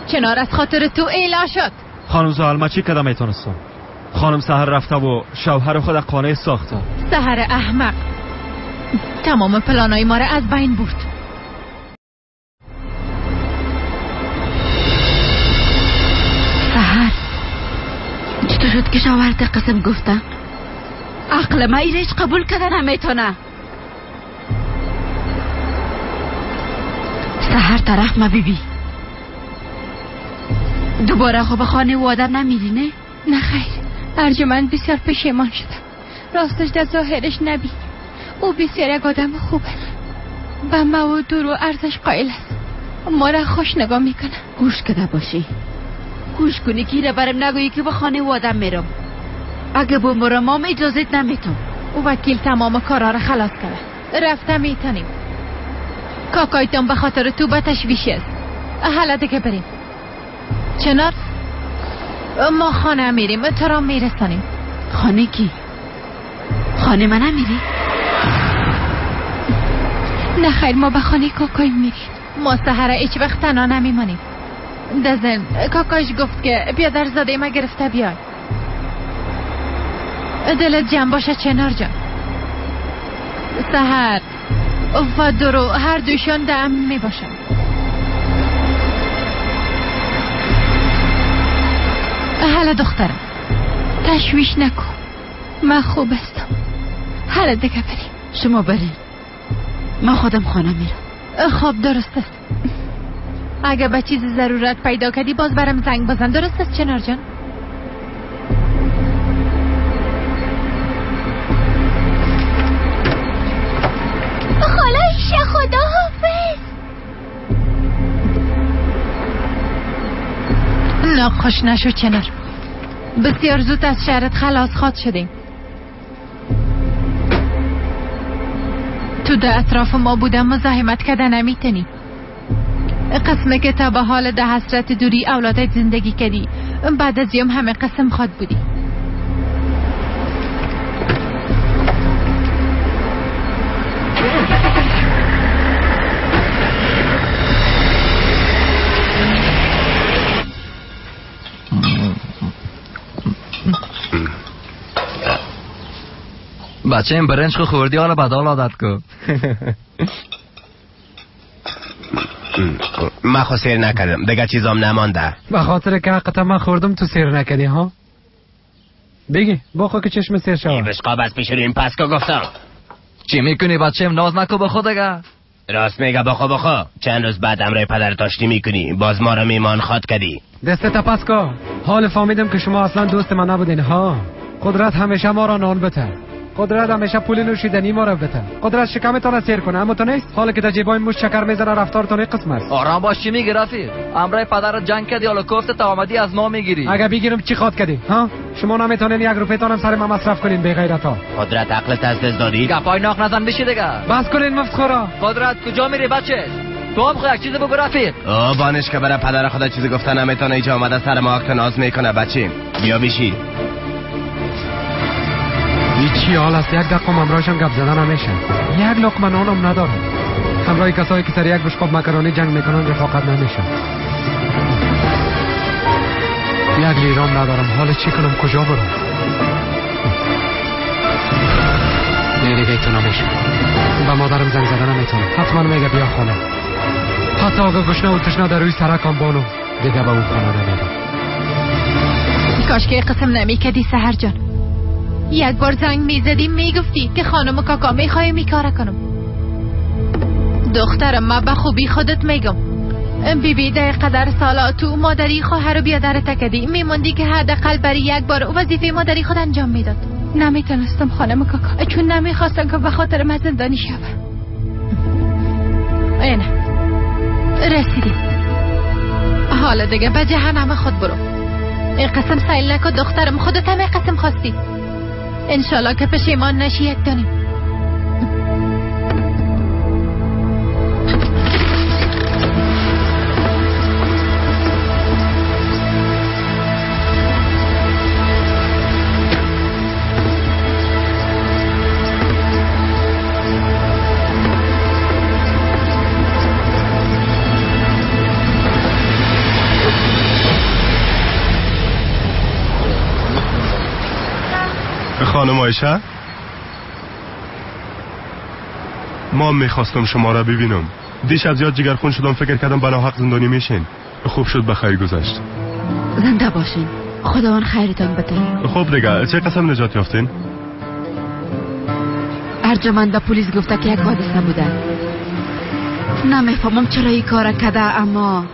چنار، از خاطر تو ایلا شد. خانم زحل ما چی کدام میتونستم؟ خانم سحر رفته و شوهر خود قانع ساخته. سحر احمق تمام پلانای ما را از بین برد. سحر چطور شد که شوهرت قسم گفته؟ عقل ما ایره هیچ قبول کده نمیتونه. سحر طرف ما بیبی دوباره خب خانه و آدم نمیری نه؟ نه خیر، ارجمند بسیار پشیمان شدم. راستش در ظاهرش نبی، او بسیار یک آدم خوب است، به ما و دور و ارزش قائل است، ما را خوش نگاه میکنه. گوش کده باشی، گوش کنی که ایره برم نگویی که به خانه و آدم میرم. اگه بمرم هم اجازت نمیتم. او وکیل تمام کارا را خلاص کرده، رفته میتونیم. کاکایتان به خاطر تو به تشویش است. حالا دیگه بریم. چنار ما خانه میریم، تو را میرسانیم. خانه کی؟ خانه من نمیری؟ نه خیر، ما به خانه کاکای میریم. ما سحر هیچ وقت تنها نمیمانیم. دزن کاکایش گفت که بیا در زاده ما گرفته بیای. دلت جمع باشه چنار جان. سحر و درو هر دوشان در امن می باشن. حالا دخترم تشویش نکن، من خوب هستم. حالا دیگه بریم. شما برین، من خودم خانه میرم. خب درست است. اگه به چیز ضرورت پیدا کردی باز برم زنگ بزن. درست است چنار جان؟ خاله ایشه خدا حافظ. ناخوش نشو چنار، بسیار زود از شهرت خلاص خواد شدیم. تو در اطراف ما بودم مزاحمت کده نمیتونی. قسمه که تا به حال ده حسرت دوری اولادت زندگی کردی، بعد از یم همه قسم خواد بودی. بچه این برنج خو خوردی، حالا بدال عادت کن. من خو سیر نکردم دیگه، چیزام نمانده. به خاطر که حقت من خوردم تو سیر نکردی ها؟ بگی بخو که چشم سیر شود. بشقاب از پیش رویم پس که گفتم. چی میکنی بچه؟ ناز نکن به خود دیگه. راست میگه، بخو بخو. چند روز بعد امرای پدر داشتی میکنی، باز ما را میمان خواد کردی. دست پس کو. حال فهمیدم که شما اصلا دوست من نبودین ها. قدرت همیشه ما را نان بته، قدرت همیشه پول نوشیدنی ما را بده، قدرت شکمتان را سیر کنه، اما تو نیست. حالا که در جیبای موش شکر میزنه رفتارتان یک قسم است. آرام باش، چی میگی رفیق؟ امرای پدر جنگ کردی، حالا کوفت تا آمدی از ما میگیری. اگه بگیرم چی خواد کردی ها؟ شما نمیتونین یک روپیتانم سر ما مصرف کنین بی غیرتا. قدرت عقلت از دست دادی؟ گپای ناخ نزن بشی دیگه. بس کنین مفت خورا. قدرت کجا میری بچه؟ تو هم خو یک چیز بگو رفیق. او بانش که برای پدر خدا چیزی گفتن نمیتونه، اینجا آمده سر ما ناز میکنه. بچه بیا بشی. چی حال است؟ یک دقیقه همراهشان گپ زدن نمیشه. یک لقمه نانم ندارم. همراه کسایی که سر یک بشقاب مکرونی جنگ میکنن رفاقت نمیشه. یک لیرام ندارم. حالا چی کنم؟ کجا برم؟ دیگه تو نمیشم. به مادرم زنگ زدن نمیتونم. حتما میگه بیا خانه. حتی اگه گشنه و تشنه در روی سرکم بانو دیگه به اون خانه نمیرم. کاش که قسم نمیکردی سحر جان. یک بار زنگ میزدی میگفتی که خانم کاکا میخوایم این کار کنم. دخترم ما به خوبی خودت میگم. بی بی در قدر سالا تو مادری خواهر و بیادر تکدی میموندی که حداقل برای یک بار وظیفه مادری خود انجام میداد. نمیتونستم خانم کاکا، چون نمیخواستم که به خاطر من زندانی شوم. اینه رسیدیم. حالا دیگه به جهنم خود برو. این قسم سیل نکن دخترم، خودت هم این قسم خواستی. انشالله که پشیمان نشی یک دانیم. خانم عایشه، ما میخواستم شما را ببینم. دیشب زیاد جگرخون شدم، فکر کردم بنا حق زندانی میشین. خوب شد به خیر گذشت. زنده باشین، خداوند خیرتان بده. خوب دیگه چه قسم نجات یافتین؟ ارجمند به پلیس گفته که یک حادثه بوده. نمیفهمم چرا این کار کرده، اما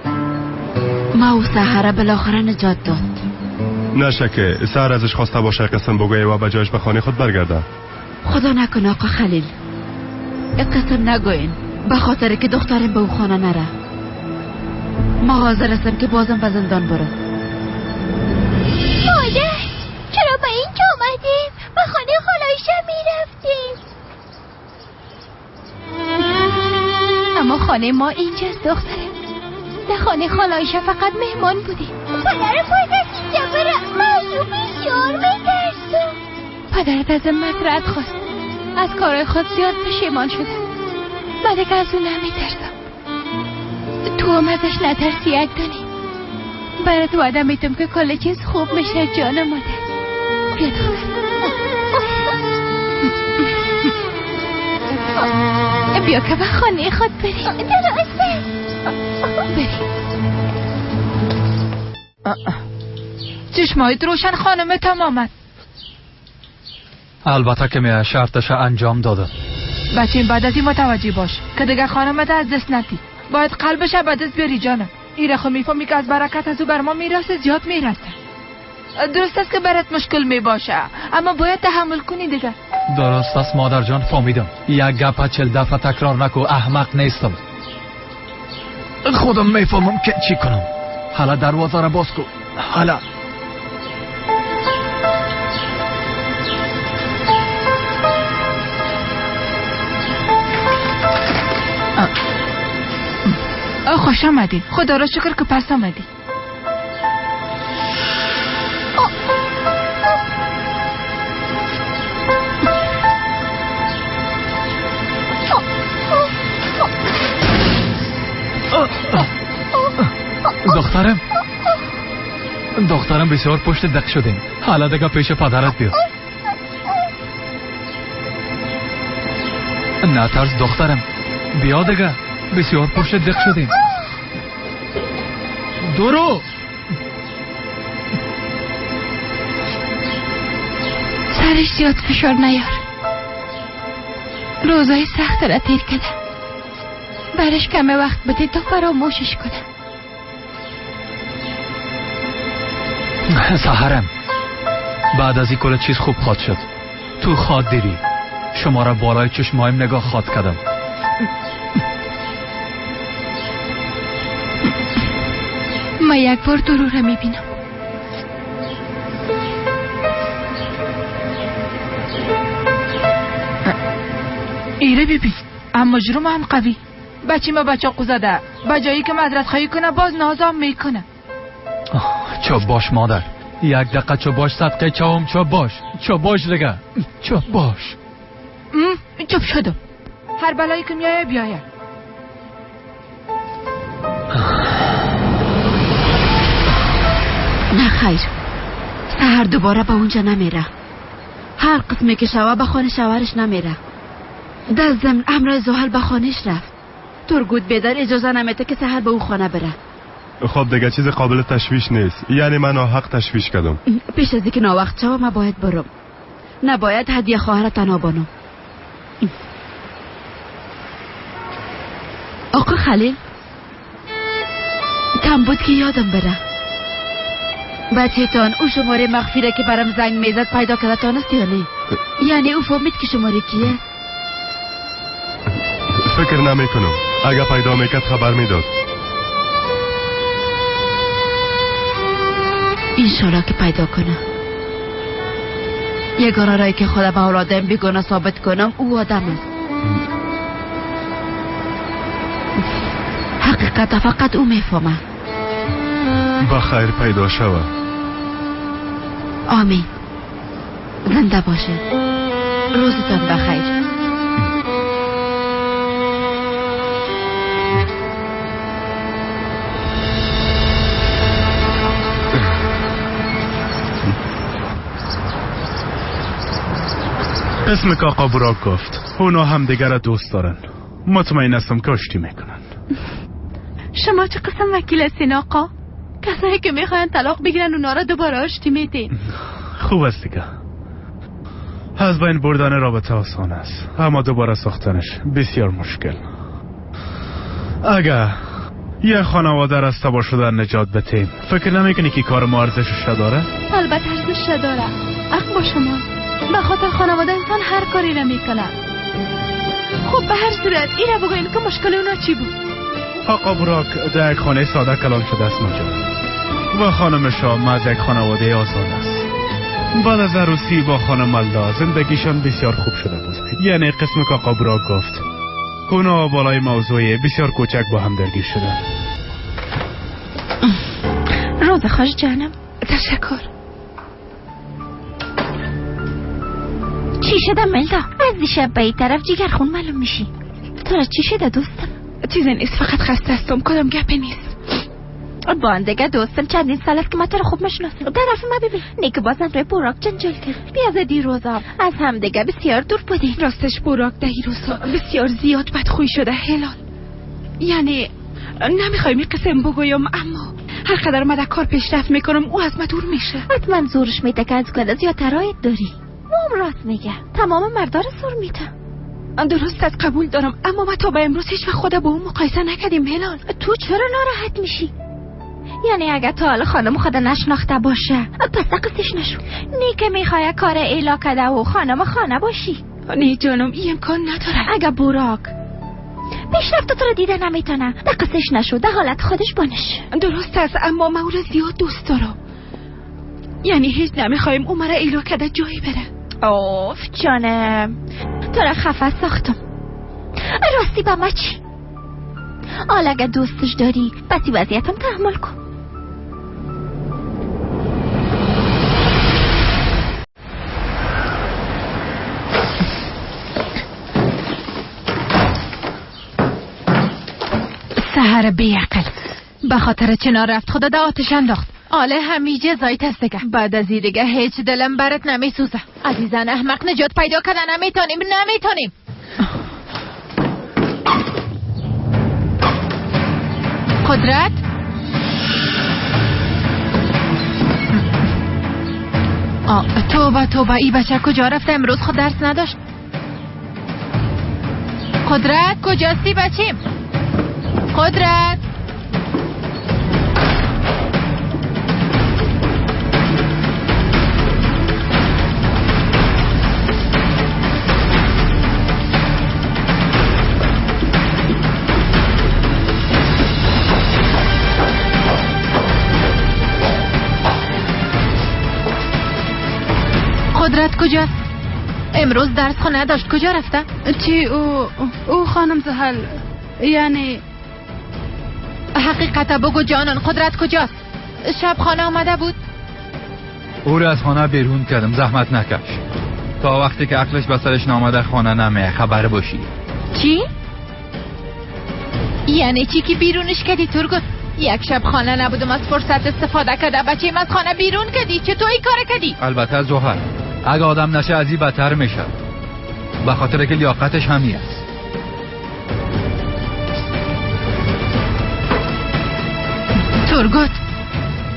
ما و سحر بالاخره نجات داد. نشه که سر ازش خواسته باشه قسم بگویه و به جایش به خانه خود برگرده. خدا نکنه آقا خلیل، قسم نگوین به خاطر که دخترم به او خانه نره. ما حاضر هستم که بازم به زندان برم. مادر چرا به اینجا آمدیم؟ به خانه خاله عایشه میرفتیم. اما خانه ما اینجاست دخترم. در خانه خاله عایشه فقط مهمان بودیم. پدرم باید از اینجا بره. من از او بسیار میترسم. پدرت از مطرد خواست. از کارهای خود زیاد پشیمان شده. من دیگه از او نمیترسم. تو هم ازش نترسی یک دانی. برات وعده میتم که کل چیز خوب میشه جان مادر. بیا دختر، بیا که به خانه خود بریم. درسته بریم. چشمایت روشن خانم تمامت. البته که می شرطش انجام دادم. بچیم بعد از این متوجه باش که دیگه خانمت از دست ندی. باید قلبش به دست بیاری جانم. ایره خو میفهمی که از برکت از او بر ما میرسه، زیاد میرسه. درست است که برات مشکل میباشه، اما باید تحمل کنی دیگه. درست است مادر جان، فهمیدم. یک گپ 40 دفعه تکرار نکو، احمق نیستم. خودم میفهمم که چی کنم. حالا دروازه را باز کن. حالا خوش آمدی. خدا را شکر که پس آمدی. دخترم، دخترم بسیار پشت دق شدیم. حالا دیگه پیش پدرت بیا. نترس دخترم، بیا دیگه، بسیار پشت دق شدیم. درو سرش زیاد فشار نیار. روزای سخت را تیر کرده. برش کم وقت بده تا فراموشش کنه. سحرم، بعد از این کل چیز خوب خواد شد. تو خواد دیدی شما را بالای چشمایم نگاه خواد کردم. من یک بار درو را میبینم. ایره بیبی، اما جرم هم قوی. بچه ما بچه قوزده، به جایی که معذرت خواهی کنه باز نازام میکنه. چوب باش مادر، یک دقیقه چوب باش، صدقه چاوم چوب باش، چوب باش دیگه، چوب باش. چوب شدم. هر بلایی که میایه بیایه. نه خیر، سحر دوباره به اونجا نمیره. هر قسمی که شوه به خانه شوهرش نمیره. در ضمن همراه زحل به خانهش رفت. تورگوت بیدر اجازه نمیده که سحر به او خانه بره. خب دیگه چیز قابل تشویش نیست. یعنی من ناحق تشویش کردم. پیش از اینکه ناوقت شوم من باید برم. نباید هدیه خواهر تنها بانم. آقا خلیل کم بود که یادم بره. بچه‌تان او شماره مخفی را که برام زنگ میزد پیدا کرده تانست یا نه؟ یعنی او فهمید که شماره کیه؟ فکر نمی کنم. اگه پیدا میکرد خبر میداد. انشالله که پیدا کنم. یگانه رایی که خدا به اولادم بیگناه ثابت کنم او آدم است. حقیقت فقط او میفهمه. با خیر پیدا شوه. آمین. زنده باشید. روزتان بخیر. قسم که آقا براک گفت اونا هم دیگر را دوست دارن. مطمئن هستم که آشتی میکنن. شما چه قسم وکیل هستین آقا؟ کسایی که میخواین طلاق بگیرن اونا را دوباره آشتی میدین. خوب است دیگه. از بین بردن رابطه آسان است، اما دوباره ساختنش بسیار مشکل. اگر یه خانواده را از تباه شدن نجات بدیم، فکر نمیکنی که کار ما ارزشش داره؟ البته ارزش داره. حق با شما. به خاطر خانواده انسان هر کاری را میکنه. خب به هر صورت اینا بگوین که مشکل اونا چی بود؟ آقا براک در یک خانه ساده کلان شده است مجا و خانم شام از یک خانواده آزاد است. بعد از عروسی با خانم ملدا زندگیشان بسیار خوب شده بود. یعنی قسم که آقا براک گفت اونا بالای موضوع بسیار کوچک با هم درگیر شدن. روز خوش جانم. تشکر. چی شده ملدا؟ از دیشب به این طرف جگر خون معلوم میشی. تو را چی شده دوستم؟ چیزی نیست، فقط خسته هستم. کدام گپی نیست. باندگه دوستم چندین سال است که من تو رو خوب میشناسم. طرف ما ببین نیک بازم روی براک جنجال کرد. بیا از دیروزا از همدیگه بسیار دور بودیم. راستش براک در روزا بسیار زیاد بدخوی شده هلال. یعنی نمیخوایم این قسم بگویم، اما هر قدر من در کار پیشرفت میکنم او از من دور میشه. حتما زورش میده که از گلد زیاد ترایت داری. موم راست میگه، تمام مردا رو زور میده. درست از قبول دارم، اما ما تا به امروز هیچ وقت خدا با اون مقایسه نکردیم هلال. تو چرا ناراحت میشی؟ یعنی اگه تا حالا خانم خدا نشناخته باشه پس قصدش نشو. نی که میخوای کار ایلا کده و خانم خانه باشی. نه جانم این امکان نداره. اگه براک پیشرفت تو رو دیده نمیتونه، قصدش نشو، ده حالت خودش بانش. درست است، اما من او را زیاد دوست دارم. یعنی هیچ نمیخوایم او مرا ایلا کده جایی بره. اوف جانم تو را خفه ساختم. راستی با ما چی؟ حالا اگه دوستش داری پس وضعیتم تحمل کن. سحر بیعقل به خاطر چنار رفت خدا در آتش انداخت. آله همیجه زایت است دیگه. بعد از این دیگه هیچ دلم برات نمیسوزه. عزیزان احمق نجات پیدا کردن نمیتونیم. نمیتونیم. قدرت توبه توبه، ای بچه کجا رفته؟ امروز خود درس نداشت. قدرت کجاستی بچیم؟ قدرت قدرت کجاست؟ امروز درس خو نداشت، کجا رفته؟ چی او خانم زحل، یعنی حقیقت بگو جانان، قدرت کجاست؟ شب خانه آمده بود؟ او را از خانه بیرون کردم، زحمت نکش. تا وقتی که عقلش به سرش نامده خانه نمیه، خبر باشی. چی؟ یعنی چی که بیرونش کردی تورگوت؟ یک شب خانه نبودم از فرصت استفاده کرده بچه‌م از خانه بیرون کردی. چطور این کار کردی؟ البته زحل اگه آدم نشه از این بدتر میشه. به خاطر که لیاقتش همی است. تورگوت،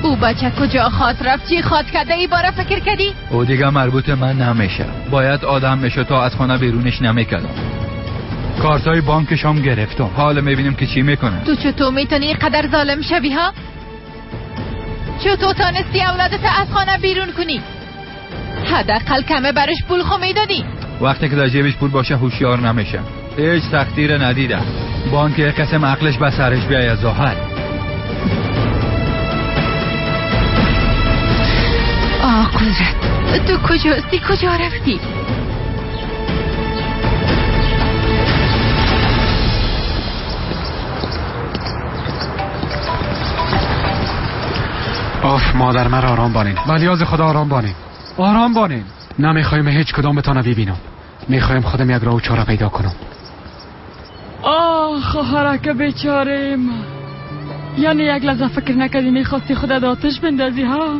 او بچه کجا خواد رفت؟ چی خواد کرده؟ ای باره فکر کردی؟ او دیگه مربوط من نمیشه. باید آدم میشه تا از خانه بیرونش نمیکردم. کارتای بانکش هم گرفتم. حالا میبینیم که چی میکنه. تو چطور میتونی اینقدر ظالم شوی ها؟ چطور تانستی اولادت از خانه بیرون کنی؟ حداقل کمه برش پول خو میدادی. وقتی که در جیبش پول باشه هوشیار نمیشه. هیچ سختی رو ندیدم. بانک قسم عقلش به سرش بیای ظاهر. آه قدرت، تو کجاستی؟ کجا رفتی؟ آف مادر، مرا آرام بانین. ولیاز خدا آرام بانین. آرام بانین. نمیخوایم هیچ کدامتان ببینم. میخوایم خودم یک راه و چاره پیدا کنم. آه خواهرک بیچاره ما، یعنی یک لحظه فکر نکردی میخواستی خودت آتش بندازی ها؟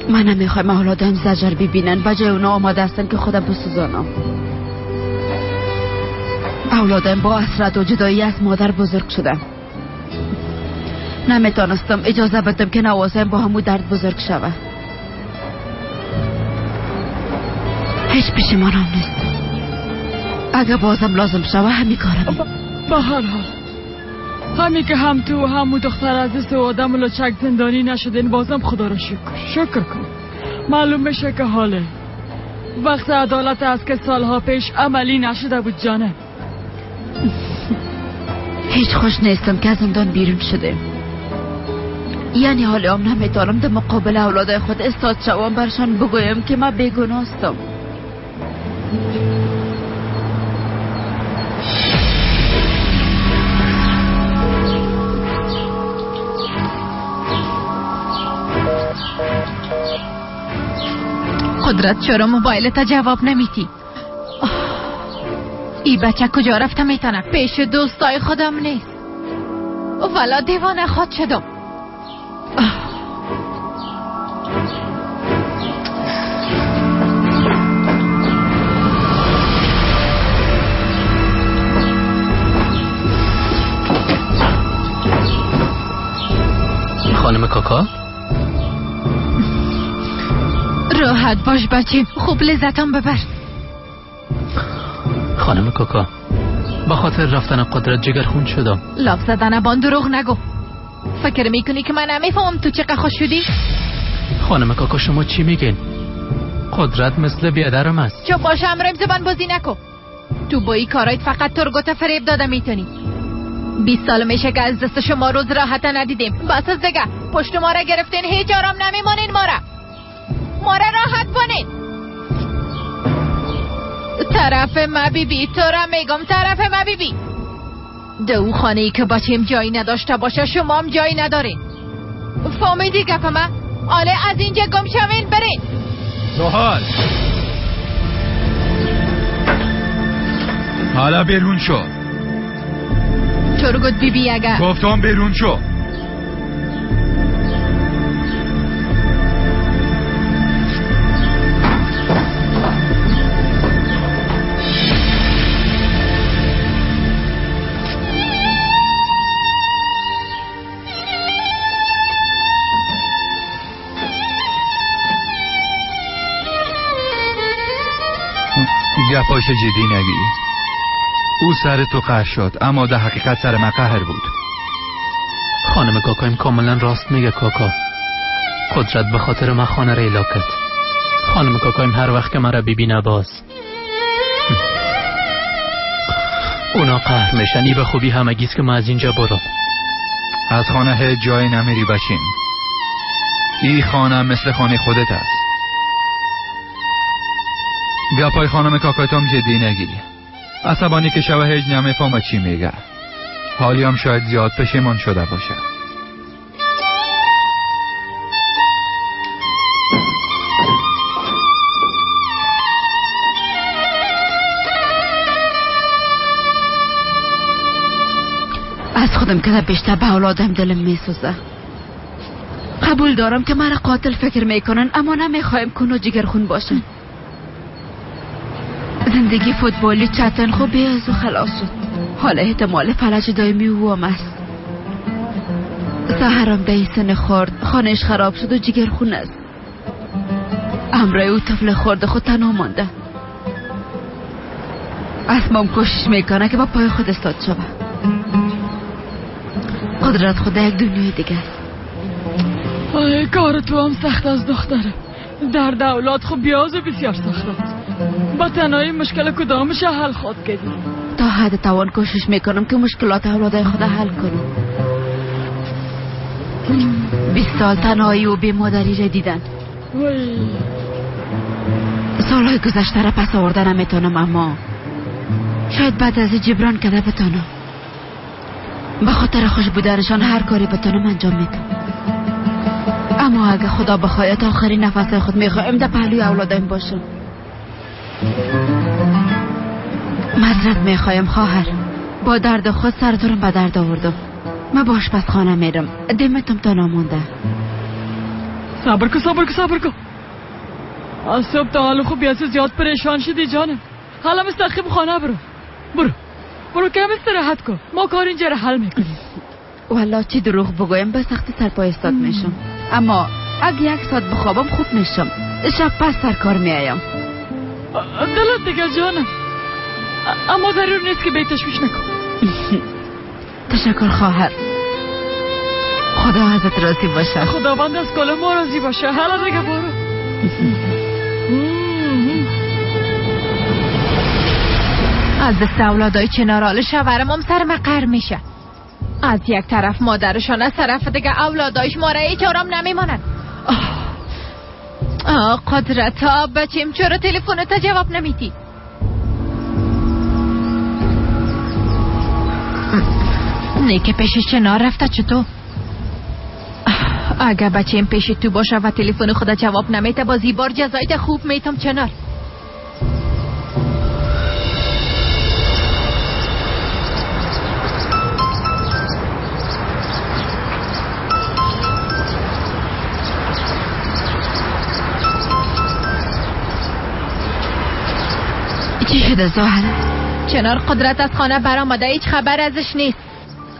من نمیخوایم اولادم زجر ببینن. بجای اونا آماده هستن که خودم بسوزانم. اولادم با حسرت و جدایی از مادر بزرگ شدن. نمیتونستم اجازه بدم که نوازم با همو درد بزرگ شوه. هیچ پشیمانم نیست. اگه بازم لازم شوه همی کارم. به هر حال همی که هم تو و همو دختر عزیز و آدم لچک زندانی نشدین، بازم خدا را شکر کن. معلوم میشه که حاله وقت عدالت است که سالها پیش عملی نشده بود جانه. هیچ خوش نیستم که از زندان بیرون شده. یعنی حالی هم نمیتونم در مقابل اولادای خود استاد شوم برشان بگویم که من بیگناه هستم. قدرت، چرا موبایلت جواب نمیدی؟ ای بچه کجا رفته میتونه؟ پیش دوستای خودم نیست. والا دیوانه خود شدم. خانم کاکا؟ راحت باش بچه، خوب لذتم ببر. خانم کاکا، با خاطر رفتن قدرت جگر خون شدم. لاف زدن بان دروغ نگو. فکر میکنی که من نمیفهمم تو چقدر خوش شدی؟ خانم کاکا شما چی میگین؟ قدرت مثل بیادرم است. چون باشه امرم زبان بازی نکن. تو با این کارایت فقط ترگوت فریب داده میتونی. 20 سال میشه که از دست شما روز راحت ندیدیم. بس از دیگه پشت ما را گرفتین، هیچ آرام نمیمانین. ما را راحت کنین. طرف ما بی بی، تو را میگم طرف ما بی بی. دو خانه ای که بچیم جایی نداشته باشه شما هم جایی ندارین. فهمیدی گپ ما؟ آله از اینجا گم شوین برین. سوهال حالا بیرون شو. ترگوت بی بی اگه گفتم بیرون شو. گپاش جدی نگی. او سر تو قهر شد اما در حقیقت سر من قهر بود. خانم کاکایم کاملا راست میگه کاکا. قدرت به خاطر من خانه را ایلا کرد. خانم کاکایم هر وقت که مرا ببینه باز اونا قهر میشن. ای به خوبی همگیست که من از اینجا برم. از خانه هیچ جای نمیری بچیم. ای خانه مثل خانه خودت است. گپای خانم کاکایتام جدی نگیری. عصبانی که شوه هیچ نمیفهمه چی میگه. حالی هم شاید زیاد پشیمان شده باشه. از خودم که بیشتر به اولادم دلم میسوزه. قبول دارم که مرا قاتل فکر میکنن اما نمیخوایم کنو جگرخون باشن. زندگی فوتبالی چتن خوب از او خلاص شد. حالا احتمال فلج دائمی او هم است. سحرم ده سن خورد، خانهش خراب شد و جگر خون است. همراه او طفل خورد خود تنها مانده. اسمام کوشش میکنه که با پای خود استاد شود. قدرت خدا یک دنیای دیگه است. آه، کار تو هم سخت از دختره. درد اولاد خب بیاز و بسیار سخت است. با تنهایی مشکل کدامش حل خود کردی؟ تا حد توان کوشش میکنم که مشکلات اولادای خود حل کنم. 20 سال تنهایی و بی مادری را دیدن. سالهای گذشته را پس آورده نمیتونم، اما شاید بعد از جبران کرده بتانم. به خاطر خوش بودنشان هر کاری بتانم انجام میدم. اما اگه خدا بخواهد تا آخرین نفس خود میخوایم در پهلوی اولادم باشم. معذرت میخوایم خواهر، با درد خود سرتورم به درد آوردم. من با آشپزخانه میرم، دمتم تا نامونده. صبر کن صبر کن صبر کن. از صبح تا حالا خوب بیاسه زیاد پریشان شدی جانم. حالا مستقیم خانه برو. برو برو کم استراحت کن، ما کار اینجا را حل میکنیم. والله چی دروغ بگویم به سختی سرپای استاد میشم، اما اگه یک ساعت بخوابم خوب میشم. شب پس سر کار میایم. غلط دیگه جانم، اما ضرور نیست که به تشویش نکن. تشکر خواهر، خدا ازت راضی باشه. خداوند از کل ما راضی باشه. حالا دیگه برو. از دست اولادای چنارال شوهرم هم سر مقر میشه. از یک طرف مادرشان، از طرف دیگه اولادایش ما را هیچ آرام نمیمانند. آه قدرت ها، بچیم چرا تلفنت جواب نمیدی؟ نه که پیش چنار رفته چطور؟ اگه بچیم پیش تو باشه و تلفن خدا جواب نمیده، بازی بار جزایت خوب میتم چنار. چی شده زهره؟ چنار قدرت از خانه برآمده، هیچ خبر ازش نیست.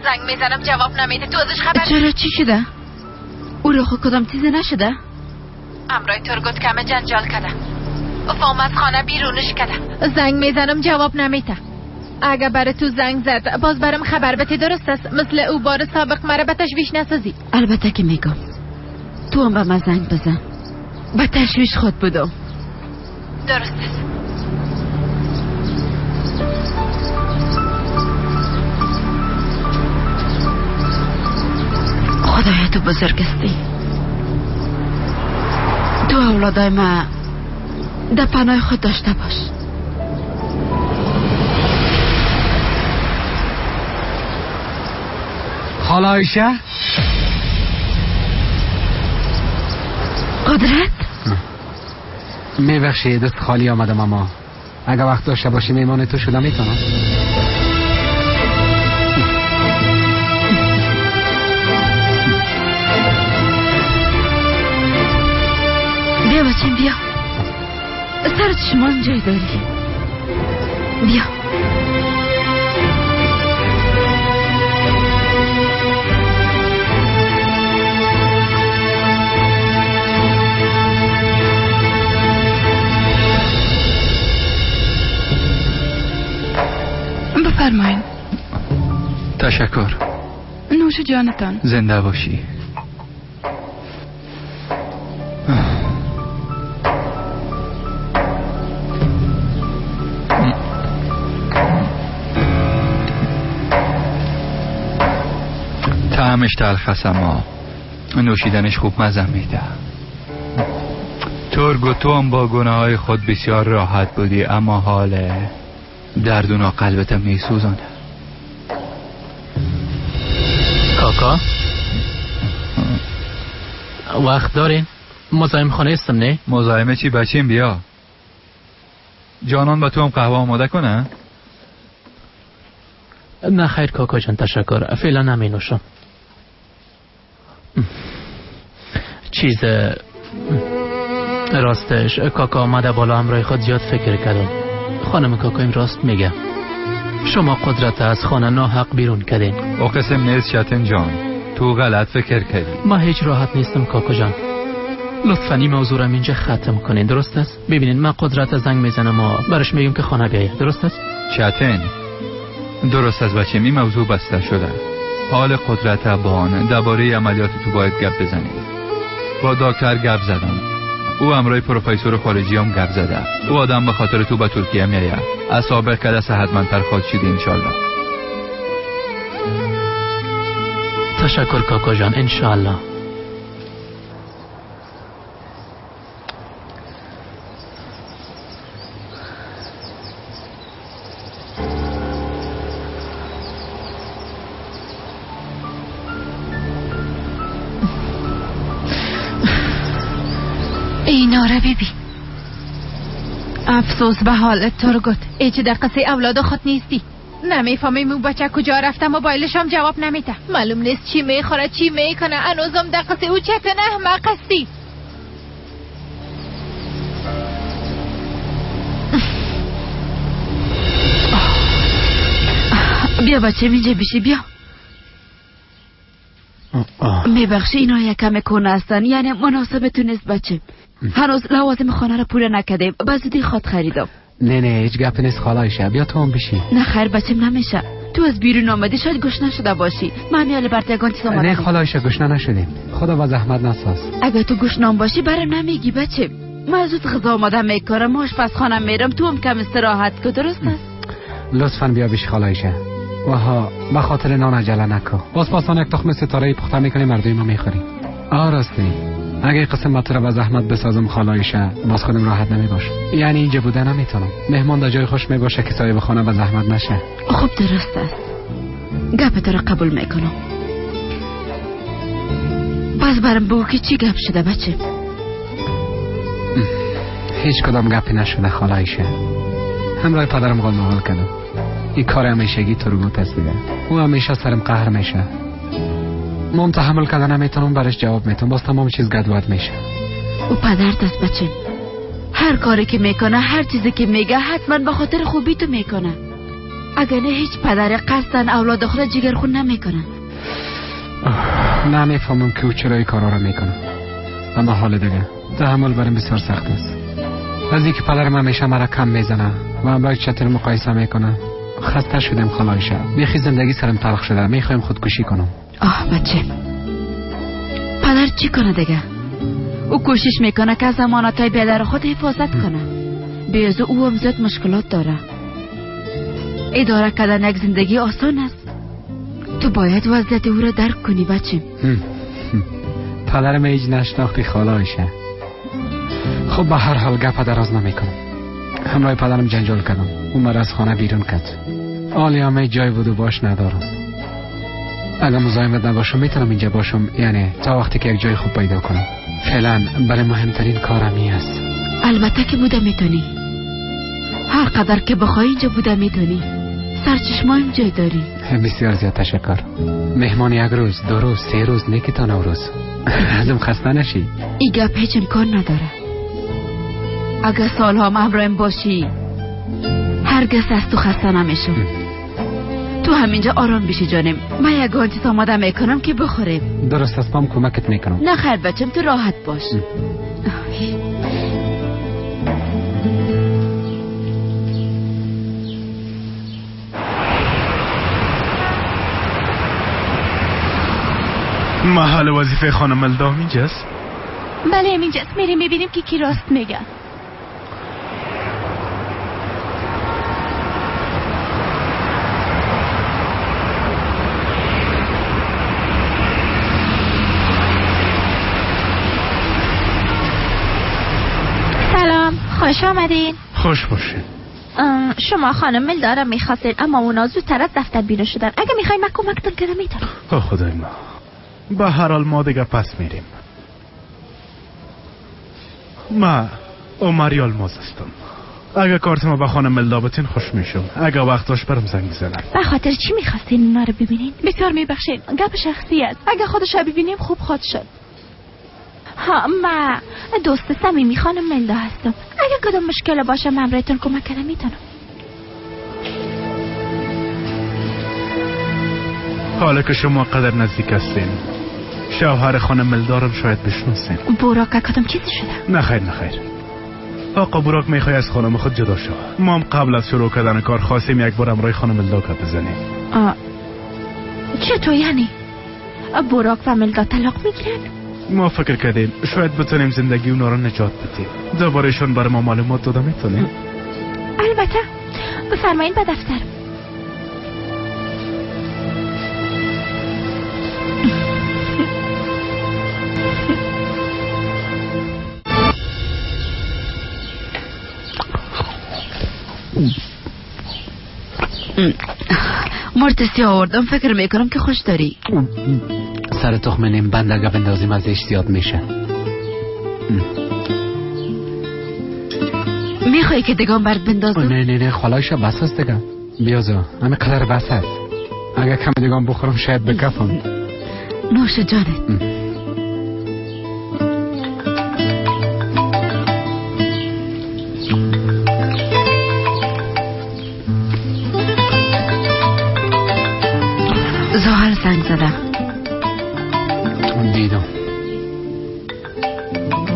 زنگ میزنم جواب نمیده، تو ازش خبر؟ چرا چی شده؟ او رو خود کدام چیزی نشده؟ امرای ترگوت کم جنجال کرده، فام از خانه بیرونش کرده. زنگ میزنم جواب نمیده. اگه برای تو زنگ زد باز برم خبر بده، درست است؟ مثل او بار سابق مرا به تشویش نسازی. البته که میگم، تو هم به من زنگ بزن. به تشویش خود بودم. درست است. خدایا تو بزرگ هستی. تو اولادای ما در پناه خود داشته باش. خاله عایشه؟ قدرت؟ میبخشی دست خالی آمدم، اما اگه وقت داشته باشی میمان تو شده میتونم. بیا بچیم بیا، سر چشمان جای داری. بیا بفرمایین. تشکر. نوش جانتان. زنده باشی. طعمش تلخ است اما نوشیدنش خوب مزه میده. ترگو تو هم با گناه های خود بسیار راحت بودی، اما حال دردونا قلبت میسوزانه. کاکا وقت دارین؟ مزاحم خانه استم نه؟ مزاحم چی بچیم؟ بیا جانان با تو هم قهوه آماده کنه؟ نه خیر کاکا جان تشکر، فعلا نمی نوشم. چیز راستش کاکا آمده بالا همراه خود زیاد فکر کردم. خانم کاکایم راست میگه. شما قدرت از خانه ناحق بیرون کردین. او قسم نیست چتن جان، تو غلط فکر کردی. ما هیچ راحت نیستم کاکا جان. لطفا این موضوع را اینجا ختم کنین، درست است؟ ببینین من قدرت زنگ میزنم و برش میگم که خانه بیایه، درست است؟ چتن درست است بچه، این موضوع بسته شده. حال قدرت بان درباره عملیات تو باید گپ بزنیم. با دکتر گپ زدم، او همراه پروفسور خارجی هم گپ زده. او آدم به خاطر تو به ترکیه میآید. از سابق کده صحتمندتر خواهد شد انشالله. تشکر کاکا جان، انشالله. اینا را ببین. افسوس به حالت ترگوت، هیچ در قصه اولاد خود نیستی. نمیفهمیم او بچه کجا رفته، موبایلش هم جواب نمیده. معلوم نیست چی میخوره چی میکنه. هنوزم در قصه او چتن احمق هستی. بیا بچه اینجا بشی، بیا. میبخشی اینا یکم کونه هستن، یعنی مناسب تو نیست بچه. هنوز لوازم خانه را پوره نکردیم، به زودی خود خریدم. نه نه هیچ گپ نیست خاله، بیا تو هم بشی. نه خیر بچم نمیشه، تو از بیرون آمدی شاید گشنه شده باشی. من میال برات یگان چیز آماده. نه خاله گشنه نشدیم، خدا با زحمت نساز. اگه تو گشنه باشی برم نمیگی بچه. من زود غذا آماده میکنم، آشپزخانه میرم، تو هم کم استراحت کن، درست است؟ لطفا بیا بشی خاله. وها به خاطر نان عجله نکن. باز پاسان یک تخم ستاره پخته میکنیم مردم ما میخوریم. آه راستی اگه قسم تو را به زحمت بسازم خالایشه باز خودم راحت نمیباشم. یعنی اینجا بوده نمیتونم. مهمان در جای خوش میباشه که صاحب خانه به زحمت نشه. خب درست است، گپ تو را قبول میکنم. باز برم بگو که چی گپ شده بچه؟ هیچ کدام گپی نشده خالایشه. همراه پدرم قول مقال کردم. این کار همیشگی ترگوت است دیگه. او همیشه سرم قهر میشه. مام تحمل کردن نمیتونم، برش جواب میتونم، باز تمام چیز گدود میشه. او پدرت است بچه، هر کاری که میکنه، هر چیزی که میگه حتما به خاطر خوبی تو میکنه. اگر نه هیچ پدر قصدن اولاد خود جگرخون نمیکنه. نمیفهمم که او چرا این کارا رو میکنه. اما حال دیگه تحمل برام بسیار سخت است. از اینکه پدرم همیشه مرا کم میزنه و همراه چتر مقایسه میکنه خسته شدم خالایشه. بیخی زندگی سرم تلخ شده، میخوایم خودکشی کنم. آه بچه، پدر چی کنه دیگه؟ او کوشش میکنه که از امانتای پدر خود حفاظت کنه. بیازو او هم زیاد مشکلات داره. اداره کردن یک زندگی آسان است. تو باید وضعیت او را درک کنی بچه. پدرم هیچ نشناختی خالایشه. خب به هر حال گپ دراز نمیکنم. همراه پدرم جنجال کردم، او مرا از خانه بیرون کرد. حالی همه جای بود و باش ندارم. اگر مزاحمت نباشم میتونم اینجا باشم، یعنی تا وقتی که یک جای خوب پیدا کنم. فعلا برای مهمترین کارم این است. البته که بوده میتونی، هر قدر که بخوای اینجا بوده میتونی. سرچشمایم جای داری. بسیار زیاد تشکر. مهمان یک روز، دو روز، سه روز، نه که تا نوروز. ازم خسته نشی. این گپ هیچ امکان نداره. اگر سالها همراهم باشی هرگز از تو خسته نمیشم. تو همینجا آرام بشی جانم. من یگان چیز آماده میکنم که بخوریم. درست است، من کمکت میکنم. نه خیر بچم، تو راحت باش. محل وظیفه خانم الدام اینجاست؟ بله اینجاست. میریم میبینیم که کی راست میگه. سلام، خوش آمدین. خوش باشین. شما خانم ملدارم میخواستین اما اونا زودتر از دفتر بیرون شدن. اگه میخواین من کمکتون کنم میتونم. خدای ما، به هر حال ما دیگه پس میریم. ما عمر یالماز هستم. اگه کارت ما به خانم ملدا بتین خوش میشم. اگه وقت داشت برم زنگ بزنم. به خاطر چی میخواستین اونا رو ببینین؟ بسیار میبخشین، گپ شخصی است. اگه خودش رو ببینیم خوب خود شد. ها، ما دوست صمیمی خانم ملدا هستم. اگه کدوم مشکل باشه من برایتون کمک کنم میتونم. حالا که شما قدر نزدیک هستین، شوهر خانم ملدارم شاید بشناسین. بوراک کدام چیزی شده؟ نه خیر نه خیر. آقا بوراک میخوای از خانم خود جدا شود. ما هم قبل از شروع کردن کار خواستیم یک بار همراه خانم ملدا گپ بزنیم. چطور یعنی؟ بوراک و ملدا طلاق میگیرن؟ ما فکر کردیم شاید بتونیم زندگی اونا رو نجات بدیم. درباره‌شون برای ما معلومات داده میتونیم؟ البته. بفرمایید به دفتر. مرتسی آوردم، فکر میکنم که خوش داری. سر تخم نیم بند اگه بندازیم ازش زیاد میشه. میخوای که دگان برد بندازم؟ نه نه نه خالایش بس است دیگه. بیازو همه قدر بس است. اگه کم دگان بخورم شاید بکفم. نوش جانت. ظاهر زنگ زده. دیدم.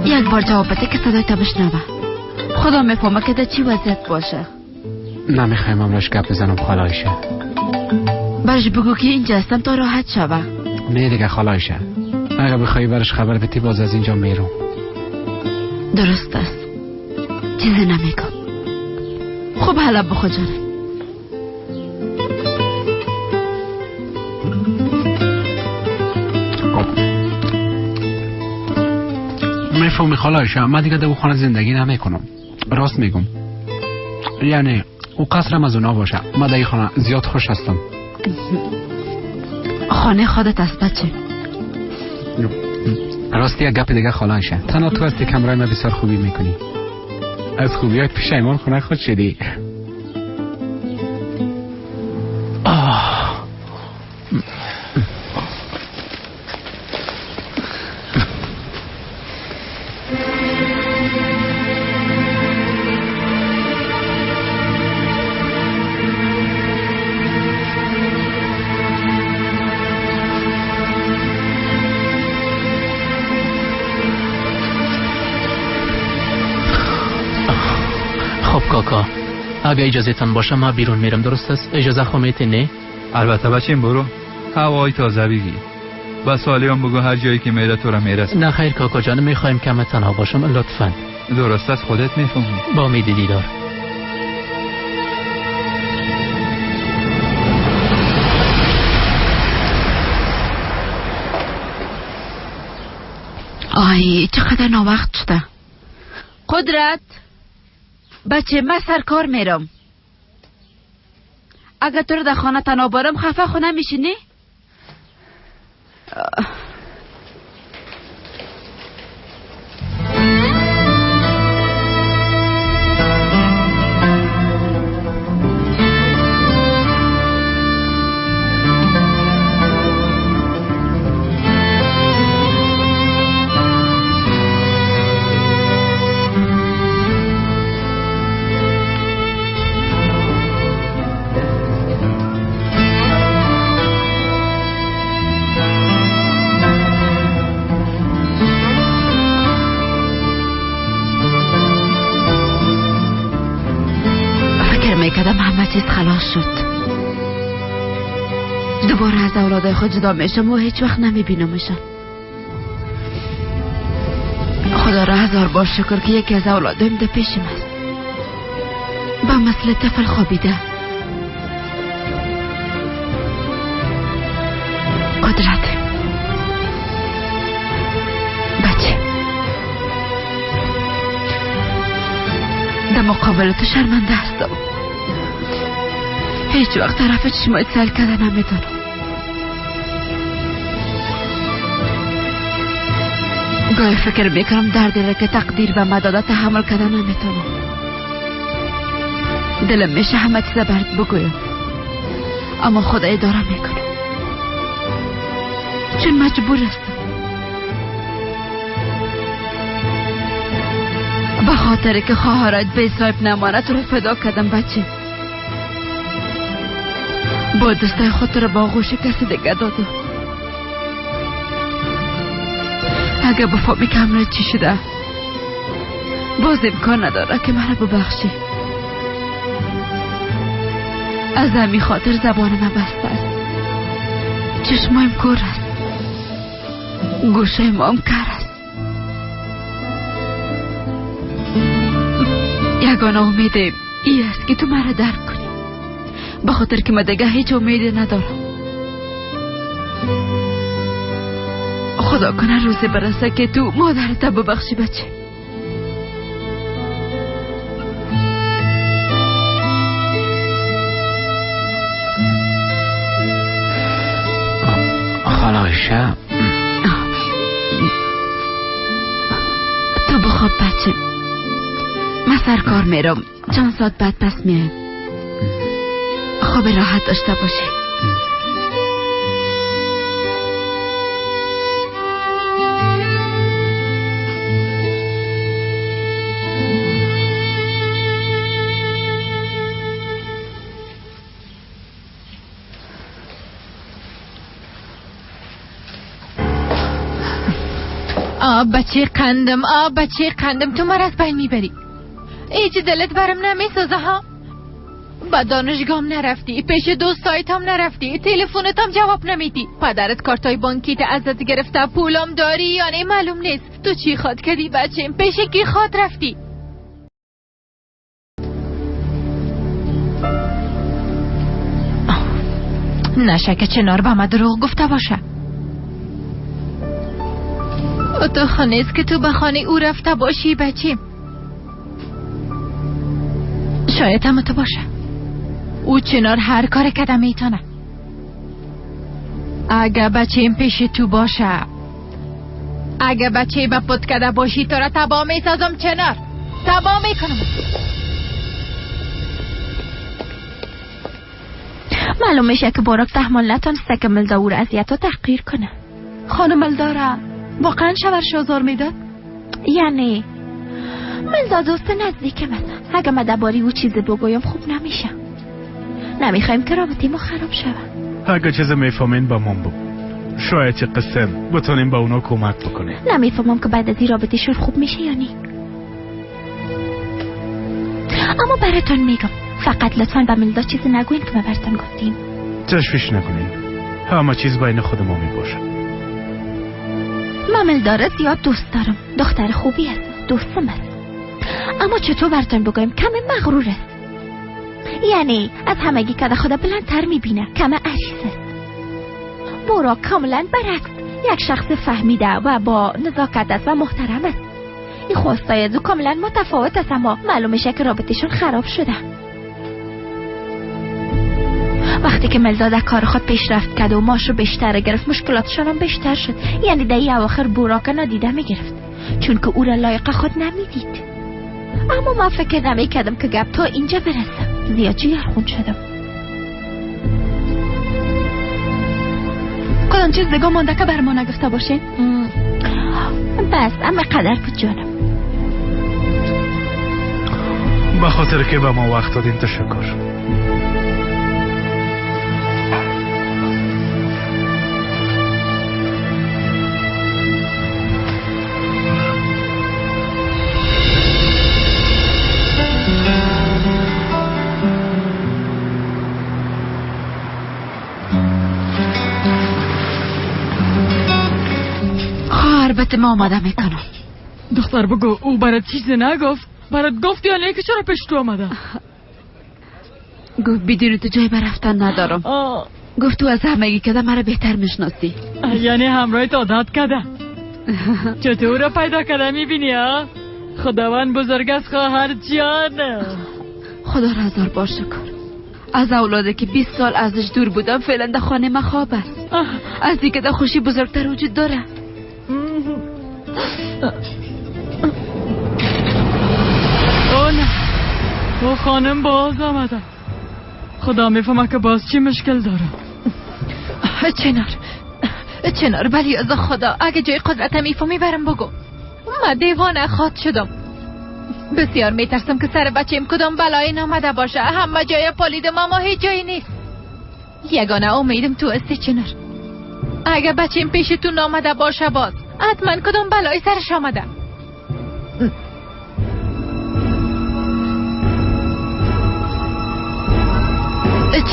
یک بار جواب بده که صدای تا بشنوه. خدا میفهمه که در چی وضعیت باشه. نمیخوایم امروز گپ بزنم خاله عایشه. برش بگو که اینجا هستم تا راحت شوه. نه دیگه خاله عایشه، اگه بخوای برش خبر بدی باز از اینجا میرم. درست است، چیزی نمیگم. خب حالا بخو جانم. میفهمی خاله عایشه، من دیگه در اون خانه زندگی نمیکنم. راست میگم، یعنی او قصرم از اونا باشه. من در این خانه زیاد خوش هستم. خانه خودت است بچه. راستی یک گپ دیگه خاله عایشه، تنها تو هستی که همراه من بسیار خوبی میکنی. از خوبیات پشیمان خونه خود شدی. کاکا اگه اجازه تان باشه ما بیرون میرم، درست است؟ اجازه خواهید نه؟ البته بچیم برو، هوای تازه بگیر. با سالیان بگو هر جایی که میره تو را میرسه. نه خیر کاکا جان، میخوایم کم تنها باشم لطفا. درست است، خودت میفهمی. با امید دیدار. آی چقدر ناوقت شده. قدرت بچه من سر کار میرم. اگه تو رو در خانه تنها بارم خفه خونه میشینی؟ همه چیز خلاص شد. دوباره از اولادای خود جدا میشم و هیچ وقت نمیبینمشان. خدا را هزار بار شکر که یکی از اولادایم در پیشم است. با مثل طفل خوابیده. قدرت بچه در مقابل تو شرمنده هستم. هیچ وقت طرف چشمای سیل کرده نمیدونم. گاهی فکر میکنم دردی را که تقدیر به ما داده تحمل کرده نمیتونم. دلم میشه همه چیز برات بگویم، اما خدا اداره میکنم چون مجبور هستم. به خاطر که خواهرات به صاحب نمانه تو رو فدا کردم بچه. با دستای خود را با آغوش کسی دیگه دادم. اگه بفهمی که همراه چی شده، باز امکان نداره که مرا ببخشی. از همین خاطر زبان من بسته است، چشمایم کور است، گوشه مام کر است. یگانه امیدم ای است که تو مرا درک کنی، به خاطر که من دیگه هیچ امیدی ندارم. خدا کنه روزی برسه که تو مادرت ببخشی بچه. خاله عایشه، تو بخواب بچه، من سر کار میرم، چند ساعت بعد پس میایم. خواب راحت داشته باشی. آه بچه قندم، آه بچه قندم، تو مرا از بین میبری. هیچ دلت برم نمیسازه ها؟ با دانشگاه نرفتی، پیش دوستایت هم نرفتی، تلفنت هم جواب نمیدی، پدرت کارتای بانکیت ازت گرفته، پولم داری یا نه معلوم نیست. تو چی خواد کردی بچه؟ پیش کی خواد رفتی؟ نشه که چنار به ما دروغ گفته باشه. تو خانه است که تو به خانه او رفته باشی بچه. شاید هم تو باشه. او چنار هر کار کده میتونه. اگه بچه پیش تو باشه، اگه بچه به پت کده باشی، تو را تباه میسازم چنار، تباه میکنم. معلوم میشه که باراک تحمل نتونسته که ملدا او را اذیت و تحقیر کنه. خانم ملداره واقعا شوهرش آزار میداد؟ یعنی ملدا دوست نزدیکم است. اگه من درباره او چیزی بگویم خوب نمیشه. نمیخوایم که رابطه ما خراب شود. اگه چیز میفهمین با من بگو، شاید چه قسم بتونیم با اونا کمک بکنیم. نمیفهمم که بعد از این رابطه شون خوب میشه یا نه، اما براتون میگم فقط لطفا به ملدا چیزی نگوین که من براتون گفتیم. تشویش نکنین، همه چیز بین خود ما میباشه. من ملدا را زیاد دوست دارم، دختر خوبی است، دوستم است، اما چطور براتون بگویم کم مغرور است. یعنی از همگی که خدا بلندتر میبینه، کم عریض است. بورا کاملا برعکس، یک شخص فهمیده و با نزاکت است و محترم است. این خواستای از او کاملا متفاوت است، اما معلوم میشه که رابطهشون خراب شده. وقتی که ملدا در کار خود پیشرفت کرد و ماشو بیشتر گرفت، مشکلاتشان هم بیشتر شد. یعنی در این اواخر بوراک نادیده میگرفت، چون که او را لایق خود نمیدید. اما من فکر نمیکردم که گپ تا اینجا برسه. زیاد جیگرخون شدم. کدام چیز دیگه مانده که بر ما نگفته باشین؟ بس اما قدر بود جانم. به خاطر که به ما وقت دادین تشکر. البته ما آماده میکنم. دختر بگو او برات چیزی نگفت؟ برات گفت یا نه که چرا پیش تو آمده؟ گفت بدون تو جای برفتن ندارم. گفت تو از همگی کده مرا بهتر میشناسی. یعنی همراه عادت کده. چطور را پیدا کده میبینی ها؟ خداوند بزرگ است خواهر جان. خدا را هزار بار شکر. از اولاده که 20 سال ازش دور بودم فعلا در خانه ما خواب است. از دیگه در خوشی بزرگتر وجود داره. او نه، او خانم باز آمده. خدا میفهمه که باز چی مشکل داره. چنار چنار، بلی از خدا اگه جای قدرت میفهمی برم بگو. من دیوانه خواد شدم. بسیار میترسم که سر بچیم کدام بلایی نامده باشه. همه جای پالیدم اما هیچ جایی نیست. یگانه امیدم تو هستی چنار. اگه بچیم پیش تو نامده باشه باز حتما کدام بلایی سرش آمده.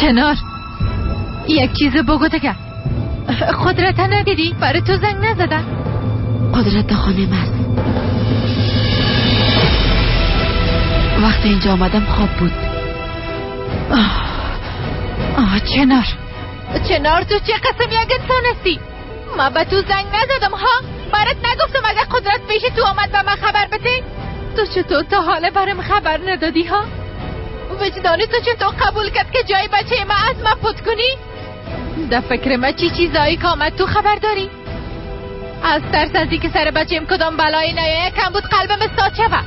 چنار یک چیز بگو دیگه. قدرت ندیدی؟ برای تو زنگ نزده؟ قدرت خانم است. وقتی اینجا آمدم خواب بود. آه چنار، چنار تو چه قسم یک انسان هستی؟ ما به تو زنگ نزدم ها؟ برات نگفتم اگر قدرت پیش تو آمد به من خبر بده؟ تو چطور تا حالا برم خبر ندادی ها؟ وجدانی تو چطور قبول کرد که جای بچه ما از ما پت کنی؟ در فکر ما چی چیزایی که آمد تو خبر داری؟ از ترس از که سر بچه‌م کدام بلایی نیایه کم بود قلبم استاد شوه.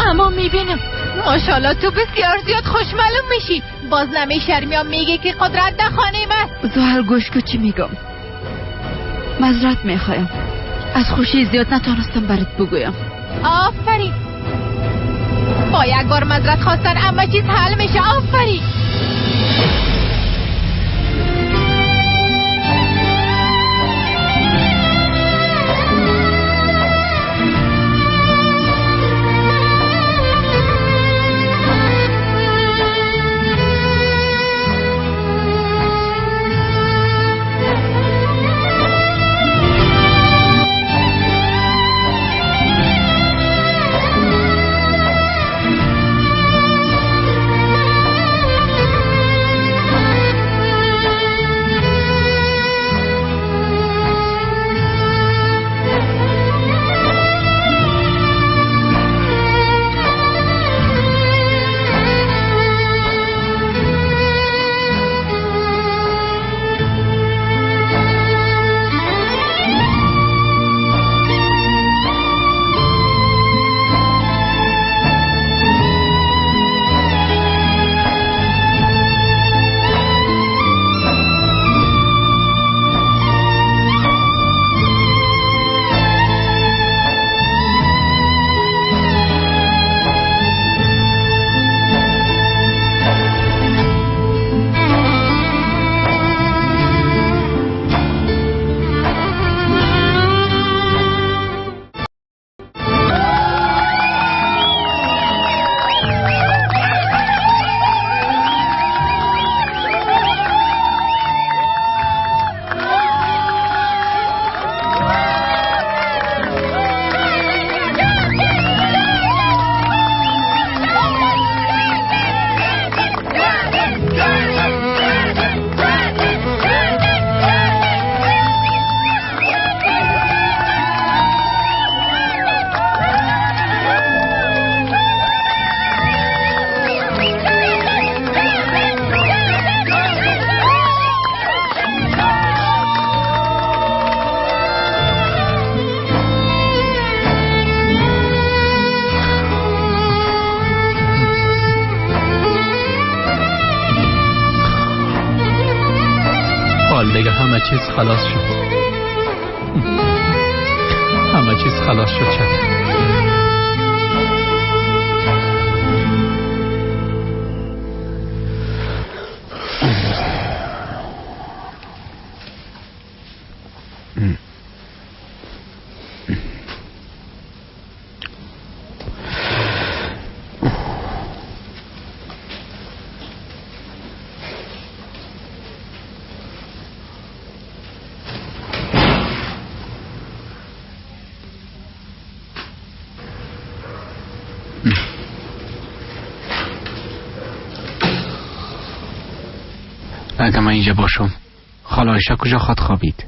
اما میبینم ماشاءالله تو بسیار زیاد خوشمعلوم میشی. باز نمیشرمی میگه که قدرت در خانه من. زهر گوش کو چی میگم. معذرت میخوایم، از خوشی زیاد نتونستم برات بگویم. آفرین، با یک بار معذرت خواستن اما چیز حل میشه. آفرین. دیگه همه چیز خلاص شد. همه چیز خلاص شد. چطور؟ اگه من اینجا باشم خاله عایشه کجا خواد خوابید؟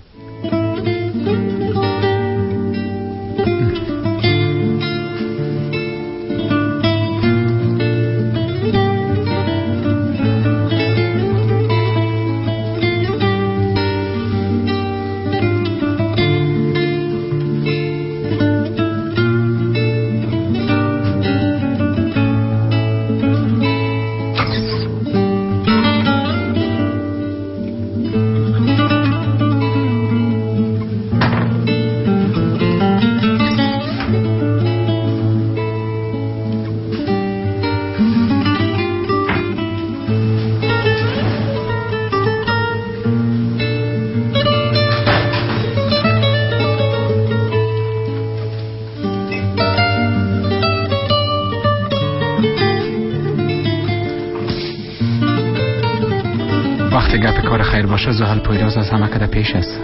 کار خیر باشه زحل پویراز از همه کده پیش است.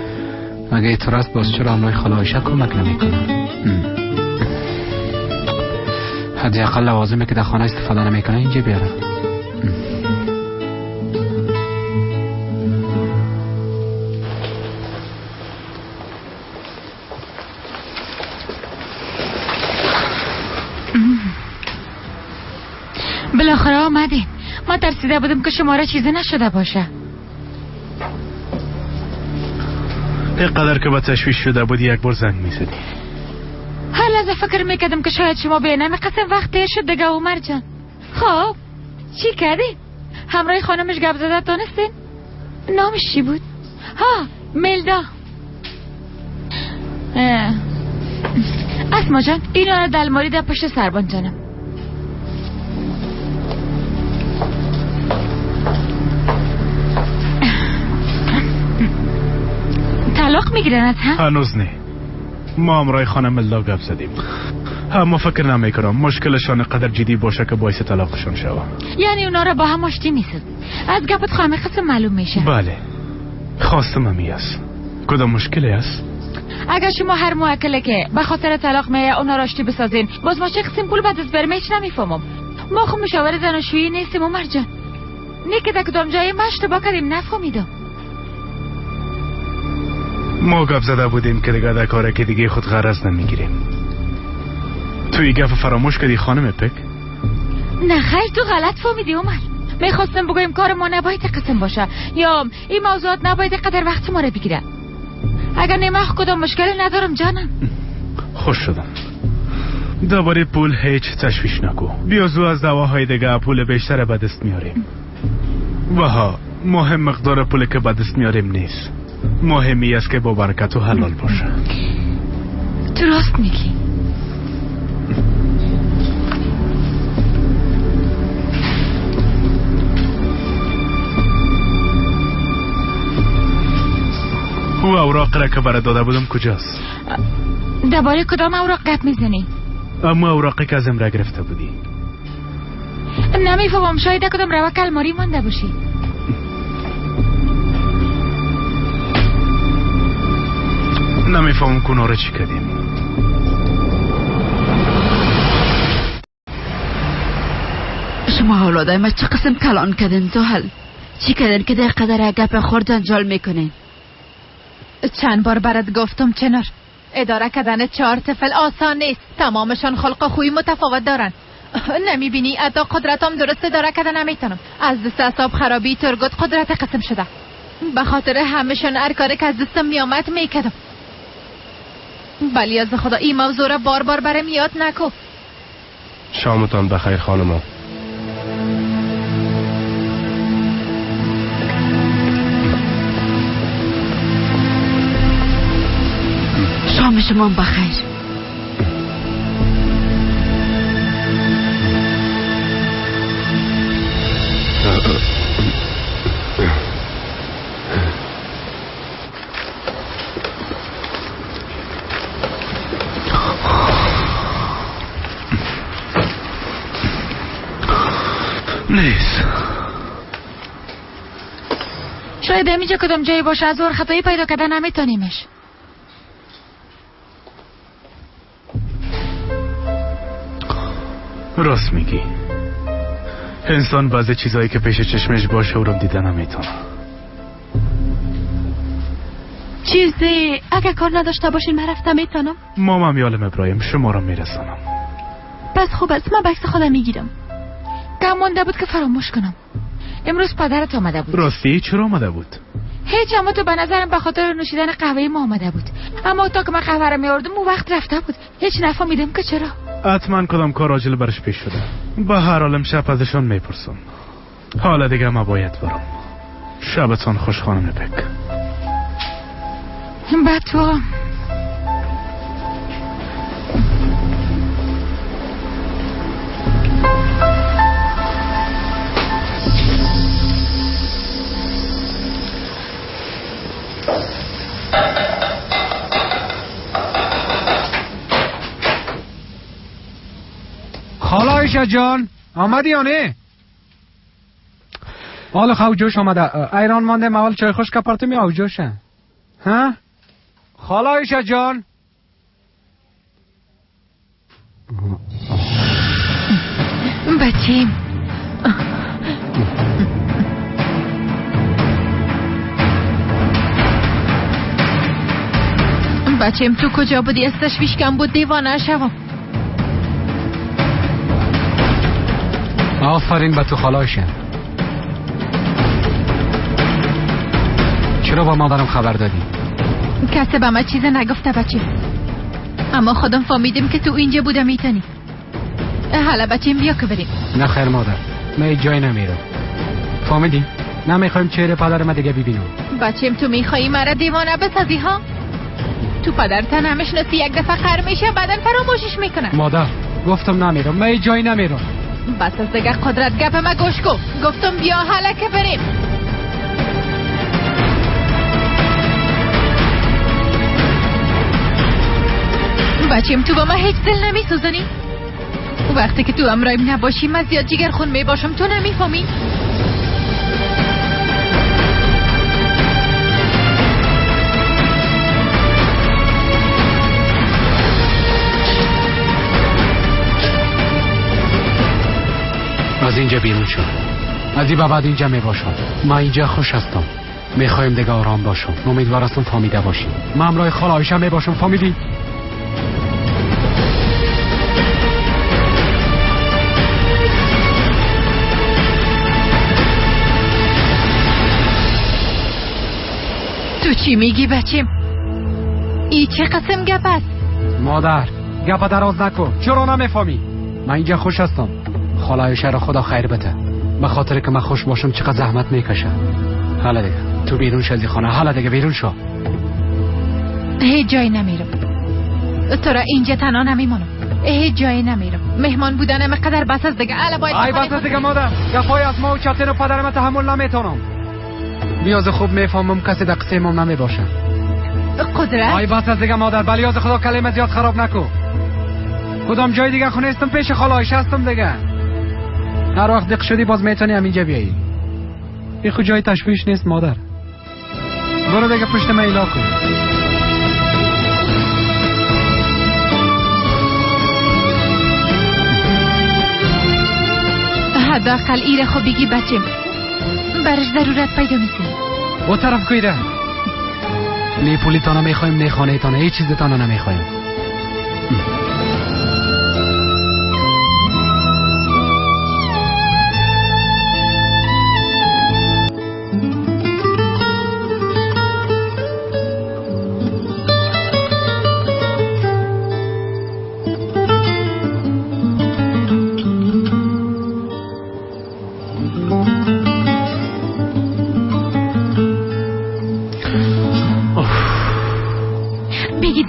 اگه اینطور است باز چرا همراه خاله عایشه کمک نمیکنه؟ حداقل لوازمی که در خانه استفاده نمیکنه اینجا بیاره. بالاخره آمدین. ما ترسیده بودم که شما را چیزی نشده باشه. اینقدر که با تشویش شده بودی یک بار زنگ میزدی. هر لحظه فکر میکردم که شاید شما به نمی قسم وقت دیر شد دیگه. عمر جان خب چی کردی؟ همراه خانمش گپ زده تانستین؟ نامش چی بود؟ ها میلدا. اسما جان اینا رو دلماری در پشت سربان جانم. طلاق میگیرن از هم؟ هنوز نه. ما همراه خانم ملدا گپ زدیم، اما فکر نمیکنم مشکلشان قدر جدی باشه که باعث طلاقشان شوه. یعنی اونا را با هم آشتی میسازی؟ از گپت خواهم قسم معلوم میشه. بله خواستم همی است. کدام مشکلی است؟ اگر شما هر موکله که به خاطر طلاق میه اونا را آشتی بسازین، باز ما چه قسم پول به دست بریم؟ هیچ نمیفهمم. ما خو مشاور زناشویی نیستیم عمر جان. نه که در کدام جایی ما اشتباه کردیم نفهمیدم. ما گپ زده بودیم که دیگه در کاره که دیگه خود غرض نمیگیریم. توی گپ فراموش کردی خانم پک؟ نه خیر تو غلط فهمیدی عمر. میخواستم بگویم کار ما نباید قسم باشه یا این موضوعات نباید قدر وقت ما رو بگیره. اگر نه کدام مشکلی ندارم جانم. خوش شدم. درباره پول هیچ تشویش نکو. بیا زو از دواهای دیگه پول بیشتر به دست میاریم. وها مهم مقدار پول که به دست میاریم نیست، مهمی است که با برکت و حلال باشه. تو راست میگی. او اوراق را که برات داده بودم کجاست؟ درباره کدام اوراق گپ میزنی؟ اما اوراقی که از امره گرفته بودی. نمیفهمم، شاید کدام روک الماری مانده باشی. نمیفهمم که را چی کردیم. شما اولادای ما چه قسم کلان کردین زحل؟ چی کردین که در قدر گپ خورد جنجال میکنین؟ چند بار برات گفتم چنار، اداره کردن 4 طفل آسان نیست. تمامشان خلق و خوی متفاوت دارن. نمیبینی حتی قدرتم درست اداره کردن نمیتونم. از دست اعصاب خرابی ترگوت قدرت قسم شده. به خاطر همشان هر کاری که از دستم میامد میکردم. ولی از خدا این موضوع را بار بار برم یاد نکو. شامتان بخیر خانم. شام شما بخیر. نیست. شاید همینجا کدام جایی باشه، از ور خطایی پیدا کردن نمیتونیمش. راست میگی. انسان بعضی چیزایی که پیش چشمش باشه او رو دیده نمیتونه. چیزی اگه کار نداشته باشین من رفتم میتونم. مامم یالم ابراهیم شما رو میرسانم. پس خوب است، من بکس خودم میگیرم. کم مانده بود که فراموش کنم. امروز پدرت آمده بود. راستی چرا آمده بود؟ هیچ، اما تو به نظرم به خاطر نوشیدن قهوه ما آمده بود. اما تا که من قهوه را میآوردم او وقت رفته بود. هیچ نفهمیدم که چرا. حتما کدام کار عاجل برش پیش شده. به هر حال امشب ازشان میپرسم. حالا دیگه ما باید برم. شبتان خوش خانم پک. به تو. خاله عایشه جان آمدی یا نه؟ حالا خو جوش آمده. ایران مانده اول چای خشک پرتم یا جوشه؟ ها؟ خاله عایشه جان. بچیم بچیم تو کجا بودی؟ از تشویش کم بود دیوانه شوم. آفرین به تو خاله عایشه. چرا با مادرم خبر دادی؟ کسی به من چیز نگفته بچه، اما خودم فهمیدم که تو اینجا بوده میتونی. حالا بچیم بیا که بریم. نه خیر مادر، من هیچ جایی نمیرم. فهمیدی؟ نمیخوایم چهره پدر من دیگه ببینم. بچیم تو میخوایی مرا دیوانه بسازی ها؟ تو پدرت نمیشناسی، یک دفعه خر میشه بعدا فراموشش میکنه. مادر گفتم نمیرم، من هیچ جایی نمیرم. بس از دیگه قدرت گپ ما گوش کن. گفتم بیا حالا که بریم. بچیم تو با من هیچ دل نمیسوزانی؟ وقتی که تو امرایم نباشی من زیاد جگر خون میباشم، تو نمیفهمی؟ از اینجا بیرون شو. از این به بعد اینجا میباشم. من اینجا خوش هستم. میخوایم دیگه آرام باشم. امیدوار هستم فهمیده باشی. من همراه خاله عایشه میباشم، فهمیدی؟ تو چی میگی بچیم؟ ای چه قسم گپ است؟ مادر گپ دراز نکن. چرا نمیفهمی؟ من اینجا خوش هستم. خاله عایشه را خدا خیر بده. به خاطر که من خوش باشم چقدر زحمت میکشه. حالا دیگه تو بیرون شو از خانه. حالا دیگه بیرون شو. هیچ جایی نمیرم. تو را اینجا تنها نمیمانم. هیچ جایی نمیرم. مهمان بودنم قدر بس است دیگه. حالا باید ای بس است دیگه مادر. گپای از ما و چتن و پدرم تحمل نمیتونم. بیاز خوب میفهمم کسی در قصه مام نمیباشه. قدرت ای بس از دیگه مادر، بلیاز خدا کلمه زیاد خراب نکو. کدام جای دیگه خونه هستم؟ پیش خاله عایشه هستم دیگه. هر وقت دق شدی باز میتونی همینجا بیایی. این خود جای تشویش نیست مادر. برو دیگه پشت من ایلا کن. حداقل ایره خو بگی بچم برش ضرورت پیدا میکنی. او طرف کویره. نه پولیتانه میخوایم نه خانه تانه، هیچ چیز تانه نمیخوایم.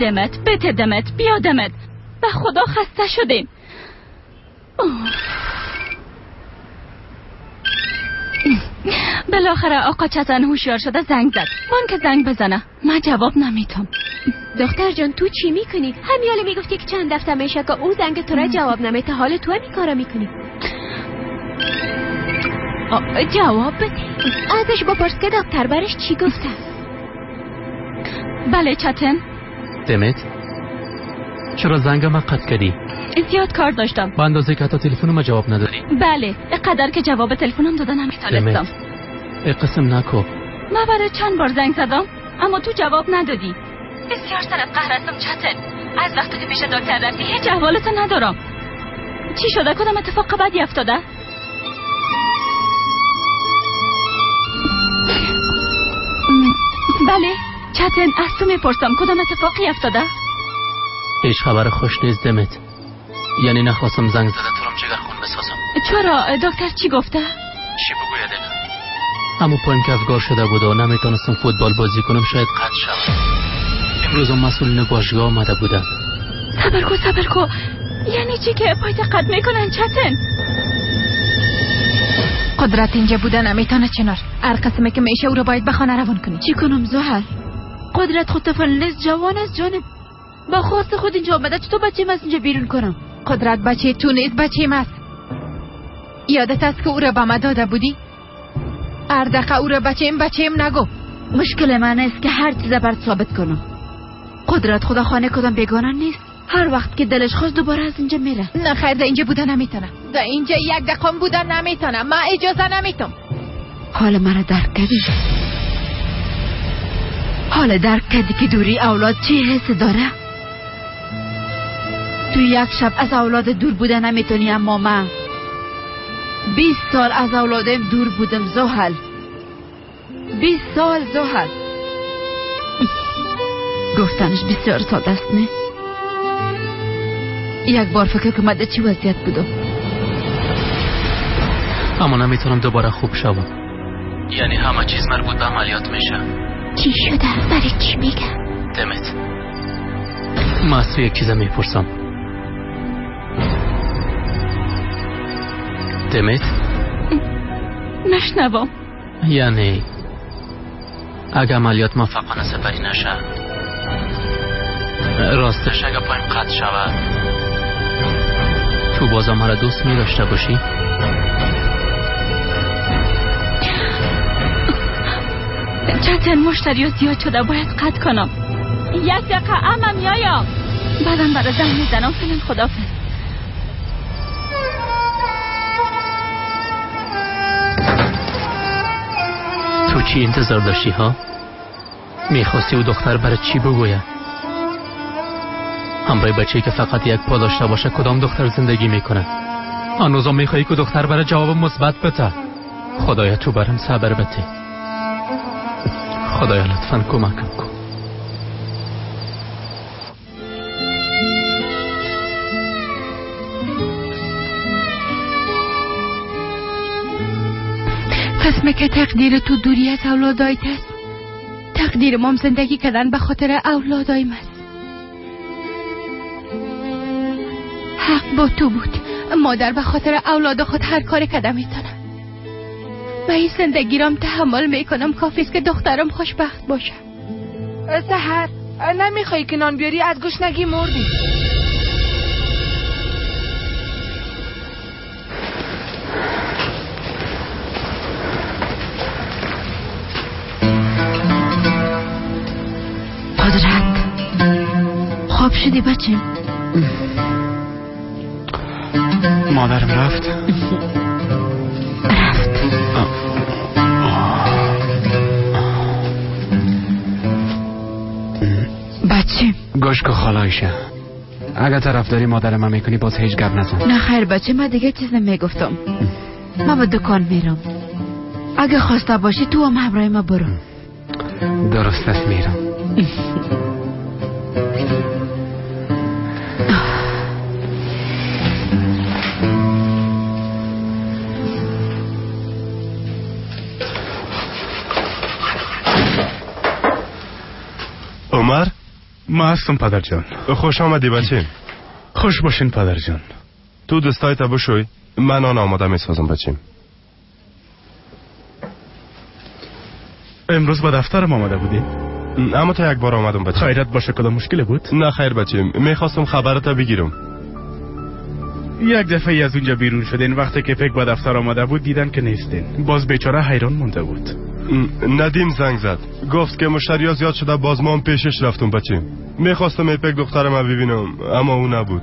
دمت بته دمت بیا دمت، به خدا خسته شدیم. بالاخره آقا چتن هوشیار شده زنگ زد. من که زنگ بزنه من جواب نمیتم. دختر جان تو چی میکنی؟ همیاله میگفتی که چند دفعه میشه که او زنگ تو را جواب نمیته، حال تو هم کارا میکنی. جواب بده. ازش بپرس که دکتر برش چی گفته. بله چتن. دمت چرا زنگ ما قطع کردی؟ زیاد کار داشتم. با اندازه که حتی تلفن ما جواب ندادی. بله قدر که جواب تلفنم دادن نمیتونستم. قسم نکو. من برای چند بار زنگ زدم اما تو جواب ندادی. بسیار سرت قهر هستم چتن. از وقتی که پیش دکتر رفتی هیچ احوالت ندارم. چی شده؟ کدام اتفاق بدی افتاده؟ بله چتن از تو میپرسم کدام اتفاقی افتاده؟ هیچ خبر خوش نیست دمت. یعنی نخواستم زنگ زده تو رم جگر خون بسازم. چرا؟ دکتر چی گفته؟ چی بگوید دیگه؟ اما پایم که افگار شده بود و نمیتونستم فوتبال بازی کنم شاید قطع شود. امروز مسئولین باشگاه آمده بودن. صبر کو صبر کو، یعنی چی که پایت قطع میکنن چتن؟ قدرت اینجا بودن نمیتونه چنار. هر قسمه که میشه او رو باید به خانه روان کنی. چی کنم زحل؟ قدرت خود طفل نیست، جوان است جانم. با خواست خود اینجا آمده، چطور بچه از اینجا بیرون کنم؟ قدرت بچه تو نیست، بچه است. یادت است که او را به ما داده بودی؟ هر دقیقه او را بچیم بچیم نگو. مشکل من است که هر چیز برات ثابت کنم. قدرت خدا خانه کدام بیگانه نیست. هر وقت که دلش خواست دوباره از اینجا میره. نه خیر، در اینجا بودن نمیتونم. در اینجا یک دقیقه بودن نمیتونم. من اجازه نمیتم. حال مرا درک کردی؟ حال درک کردی که دوری اولاد چه حس داره؟ تو یک شب از اولاد دور بودن نمیتونی، اما من 20 سال از اولادم دور بودم زحل. 20 سال زحل. گفتنش بسیار ساده است نه؟ یک بار فکر کنم در چی وضعیت بودم. اما نمیتونم دوباره خوب شوم. یعنی همه چیز مربوط به عملیات میشه. چی شده؟ برای چی میگم؟ دمت من از تو یک چیز میپرسم. دمت نشنوم. یعنی اگه عملیات موفقانه سپری نشه، راستش اگه پایم قطع شود، تو بازم مرا دوست می داشته باشی؟ چتن مشتری زیاد شده، باید قطع کنم. یک دقیقه امم میایم، بعدم برای زنگ میزنم. فعلا خدافظ. تو چی انتظار داشتی ها؟ میخواستی او دختر برای چی بگوید؟ همراه بچه‌ای که فقط یک پا داشته باشه کدام دختر زندگی میکنه؟ هنوزم میخوایی که دختر برای جواب مثبت بده؟ خدایا تو برم صبر بده. خدایا لطفا کمکم کن. قسمه که تقدیر تو دوری از اولادایت است، تقدیر مام زندگی کردن به خاطر اولادایم است. حق با تو بود. مادر به خاطر اولاد خود هر کاری کردم میتونم و این زندگی رام تحمل میکنم. کافیست که دخترم خوشبخت باشه. سحر نمیخوای که نان بیاری؟ از گشنگی مردی. قدرت خواب شدی بچه؟ مادرم رفت. رفت. بچه گوش که خاله عایشه، اگه طرفداری مادر من میکنی باز هیچ گپ نزن. نه خیر بچه، من دیگه چیز نمیگفتم. من به دکان میرم، اگه خواسته باشی تو هم همراه ما برو. درست است میرم. عمر؟ ما هستم پدر جان. خوش آمدی بچه. خوش باشین پدر جان. تو دستایت بشوی، من آن آماده میسازم بچیم. امروز به دفترم آمده بودی؟ اما تا یک بار آمدم بچه. خیرت باشه، کدام مشکل بود؟ نه خیر بچه، میخواستم خبرت بگیرم. یک دفعه از اونجا بیرون شدین، وقتی که پک به دفتر آمده بود دیدن که نیستین. باز بیچاره حیران مونده بود. ندیم زنگ زد، گفت که مشتریا زیاد شده، باز ما هم پیشش رفتم بچه. میخواستم ایپک دخترم ببینم اما او نبود.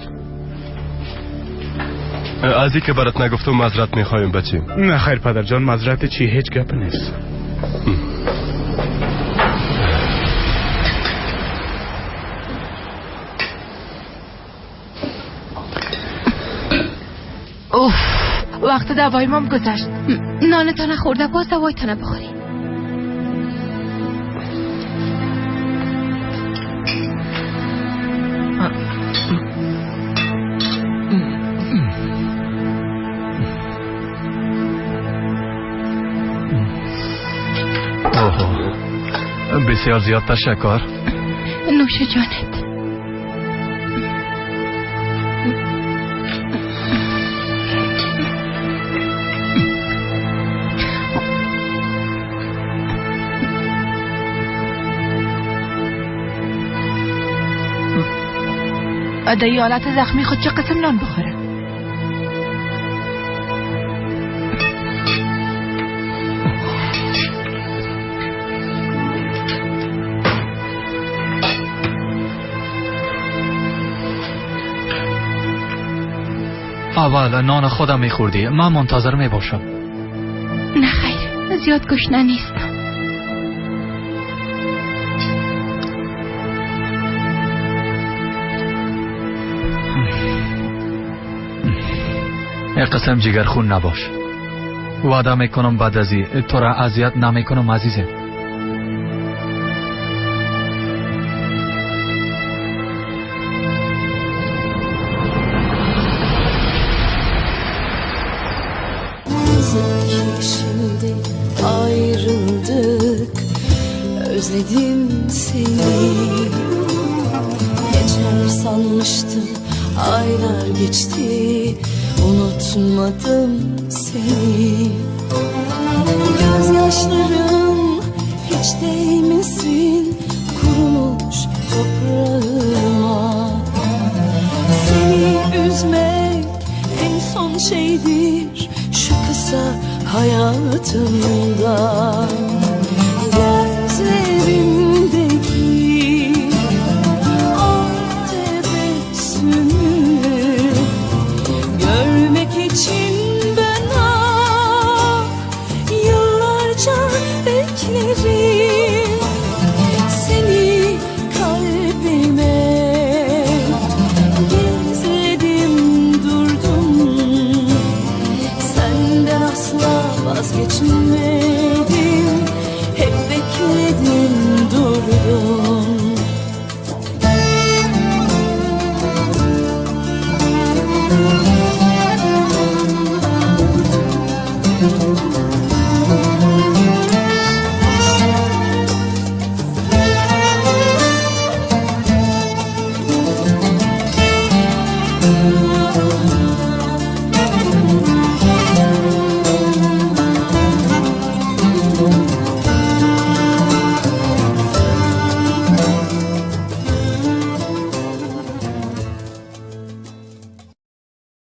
از این که برات نگفتم معذرت میخوایم بچه. نه خیر پدر جان، معذرت چی، هیچ گپ نیست. اوف وقت دوای مام گذشت. نانتان نخورده باز دوایتان بخوری. اوه بسیار زیاد تشکر. نوش جانت. در حالت زخمی خود چه قسم نان بخوره؟ اول نان خودم میخوردی. من منتظر میباشم. نه خیر، زیاد گشنه نیستم. یک قسم جگرخون نباش. وعده میکنم بعد از این تو را اذیت نمیکنم عزیزم. Şimdi ayrıldık, özledim seni. Geçer sanmıştım, aylar geçti, unutmadım seni. Gözyaşlarım hiç değmesin kurumuş toprağıma. Seni üzmek en son şeydir şu kısa hayatımda.